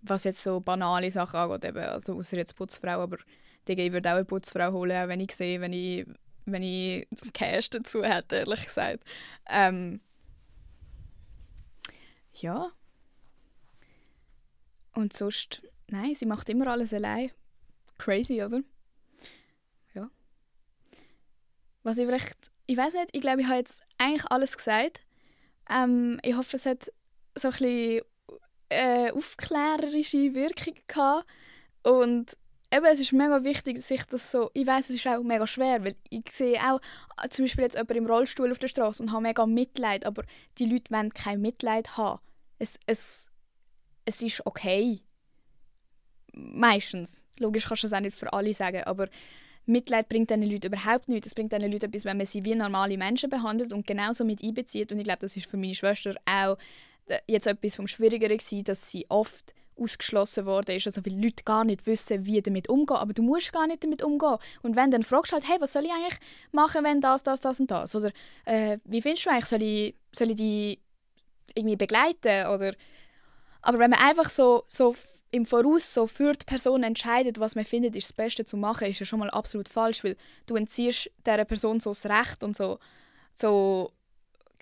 was jetzt so banale Sachen angeht, eben, also außer jetzt Putzfrau, aber ich würde auch eine Putzfrau holen, auch wenn ich sehe, wenn ich das Cash dazu hätte, ehrlich gesagt. Ja. Und sonst, nein, sie macht immer alles allein. Crazy, oder? Ja. Was ich vielleicht, ich weiß nicht, ich glaube, ich habe jetzt eigentlich alles gesagt. Ich hoffe, es hat so ein bisschen aufklärerische Wirkung gehabt. Und eben, es ist mega wichtig, sich das so, ich weiß, es ist auch mega schwer, weil ich sehe auch zum Beispiel jetzt jemanden im Rollstuhl auf der Straße und habe mega Mitleid, aber die Leute wollen kein Mitleid haben. Es ist okay. Meistens. Logisch kannst du das auch nicht für alle sagen, aber Mitleid bringt diesen Leuten überhaupt nichts. Es bringt diesen Leuten etwas, wenn man sie wie normale Menschen behandelt und genauso mit einbezieht. Und ich glaube, das ist für meine Schwester auch jetzt etwas vom Schwierigeren gewesen, dass sie oft ausgeschlossen worden ist, also weil Leute gar nicht wissen, wie damit umgehen. Aber du musst gar nicht damit umgehen. Und wenn dann fragst du halt, hey, was soll ich eigentlich machen, wenn das und das? Oder wie findest du eigentlich, soll ich die irgendwie begleiten? Oder aber wenn man einfach so im Voraus so für die Person entscheidet, was man findet, ist das Beste zu machen, ist ja schon mal absolut falsch, weil du entziehst dieser Person so das Recht und so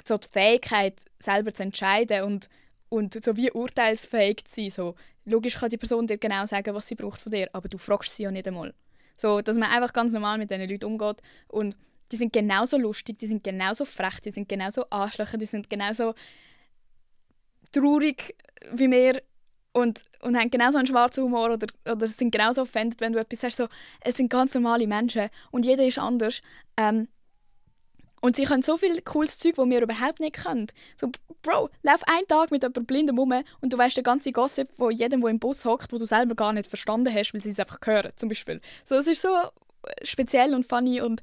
die Fähigkeit, selber zu entscheiden und so wie urteilsfähig zu sein. So, logisch kann die Person dir genau sagen, was sie braucht von dir, aber du fragst sie ja nicht einmal. So, dass man einfach ganz normal mit diesen Leuten umgeht und die sind genauso lustig, die sind genauso frech, die sind genauso arschlöcher, die sind genauso traurig wie wir und haben genauso einen schwarzen Humor oder sind genauso offended, wenn du etwas sagst. So, es sind ganz normale Menschen und jeder ist anders. Und sie können so viel cooles Zeug, das wir überhaupt nicht können. So, Bro, lauf einen Tag mit jemandem Blindem rum und du weißt den ganzen Gossip von jedem, der im Bus hockt, wo du selber gar nicht verstanden hast, weil sie es einfach hören, zum Beispiel. So, es ist so speziell und funny und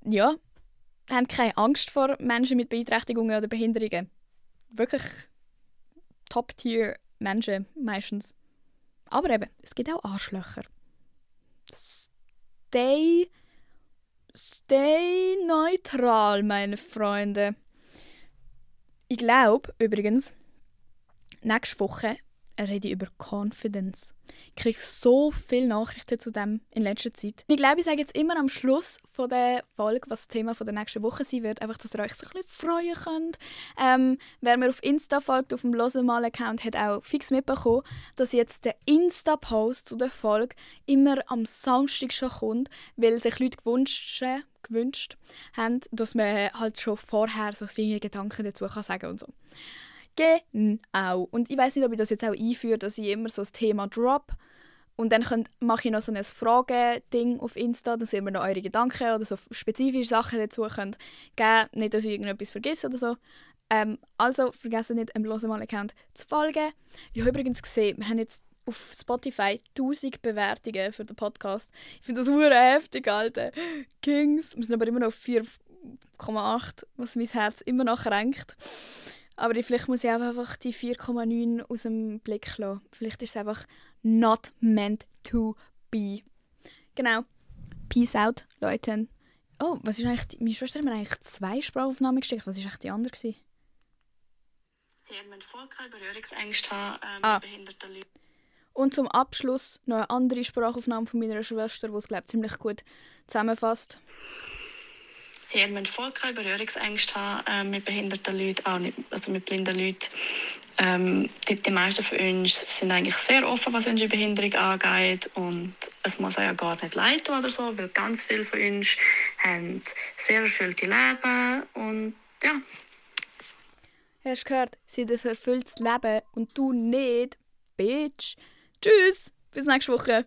ja, haben keine Angst vor Menschen mit Beeinträchtigungen oder Behinderungen. Wirklich Top-Tier-Menschen meistens. Aber eben, es gibt auch Arschlöcher. Stay neutral, meine Freunde. Ich glaube, übrigens, nächste Woche rede ich über Confidence. Ich kriege so viele Nachrichten zu dem in letzter Zeit. Ich glaube, ich sage jetzt immer am Schluss von der Folge, was das Thema von der nächsten Woche sein wird, einfach, dass ihr euch so ein bisschen freuen könnt. Wer mir auf Insta folgt, auf dem Losemal-Account, hat auch fix mitbekommen, dass jetzt der Insta-Post zu der Folge immer am Samstag schon kommt, weil sich Leute gewünscht haben, dass man halt schon vorher so seine Gedanken dazu kann sagen und so. Genau. Und ich weiss nicht, ob ich das jetzt auch einführe, dass ich immer so das Thema drop und dann mache ich noch so ein Frageding auf Insta, dass ihr mir noch eure Gedanken oder so spezifische Sachen dazu könnt geben. Nicht, dass ich irgendetwas vergesse oder so. Also vergesst nicht, dem Losemal-Account zu folgen. Ich habe übrigens gesehen, wir haben jetzt auf Spotify 1000 Bewertungen für den Podcast. Ich finde das super heftig, Alter. Kings. Wir sind aber immer noch auf 4,8, was mein Herz immer noch kränkt. Aber vielleicht muss ich auch einfach die 4,9 aus dem Blick lassen. Vielleicht ist es einfach not meant to be. Genau. Peace out, Leute. Oh, was ist eigentlich... Meine Schwester hat mir eigentlich 2 Sprachaufnahmen geschickt. Was war eigentlich die andere? Ja, wenn voll keine Berührungsängste haben, behinderte Leute. Und zum Abschluss noch eine andere Sprachaufnahme von meiner Schwester, die es, glaube ich, ziemlich gut zusammenfasst. Ja, wir müssen voll keine Berührungsängste haben mit behinderten Leuten, auch nicht, also mit blinden Leuten. Die meisten von uns sind eigentlich sehr offen, was unsere Behinderung angeht. Und es muss auch ja gar nicht leid tun oder so, weil ganz viele von uns haben sehr erfüllte Leben. Und ja. Hast du gehört? Sie hat ein erfülltes Leben und du nicht. Bitch. Tschüss. Bis nächste Woche.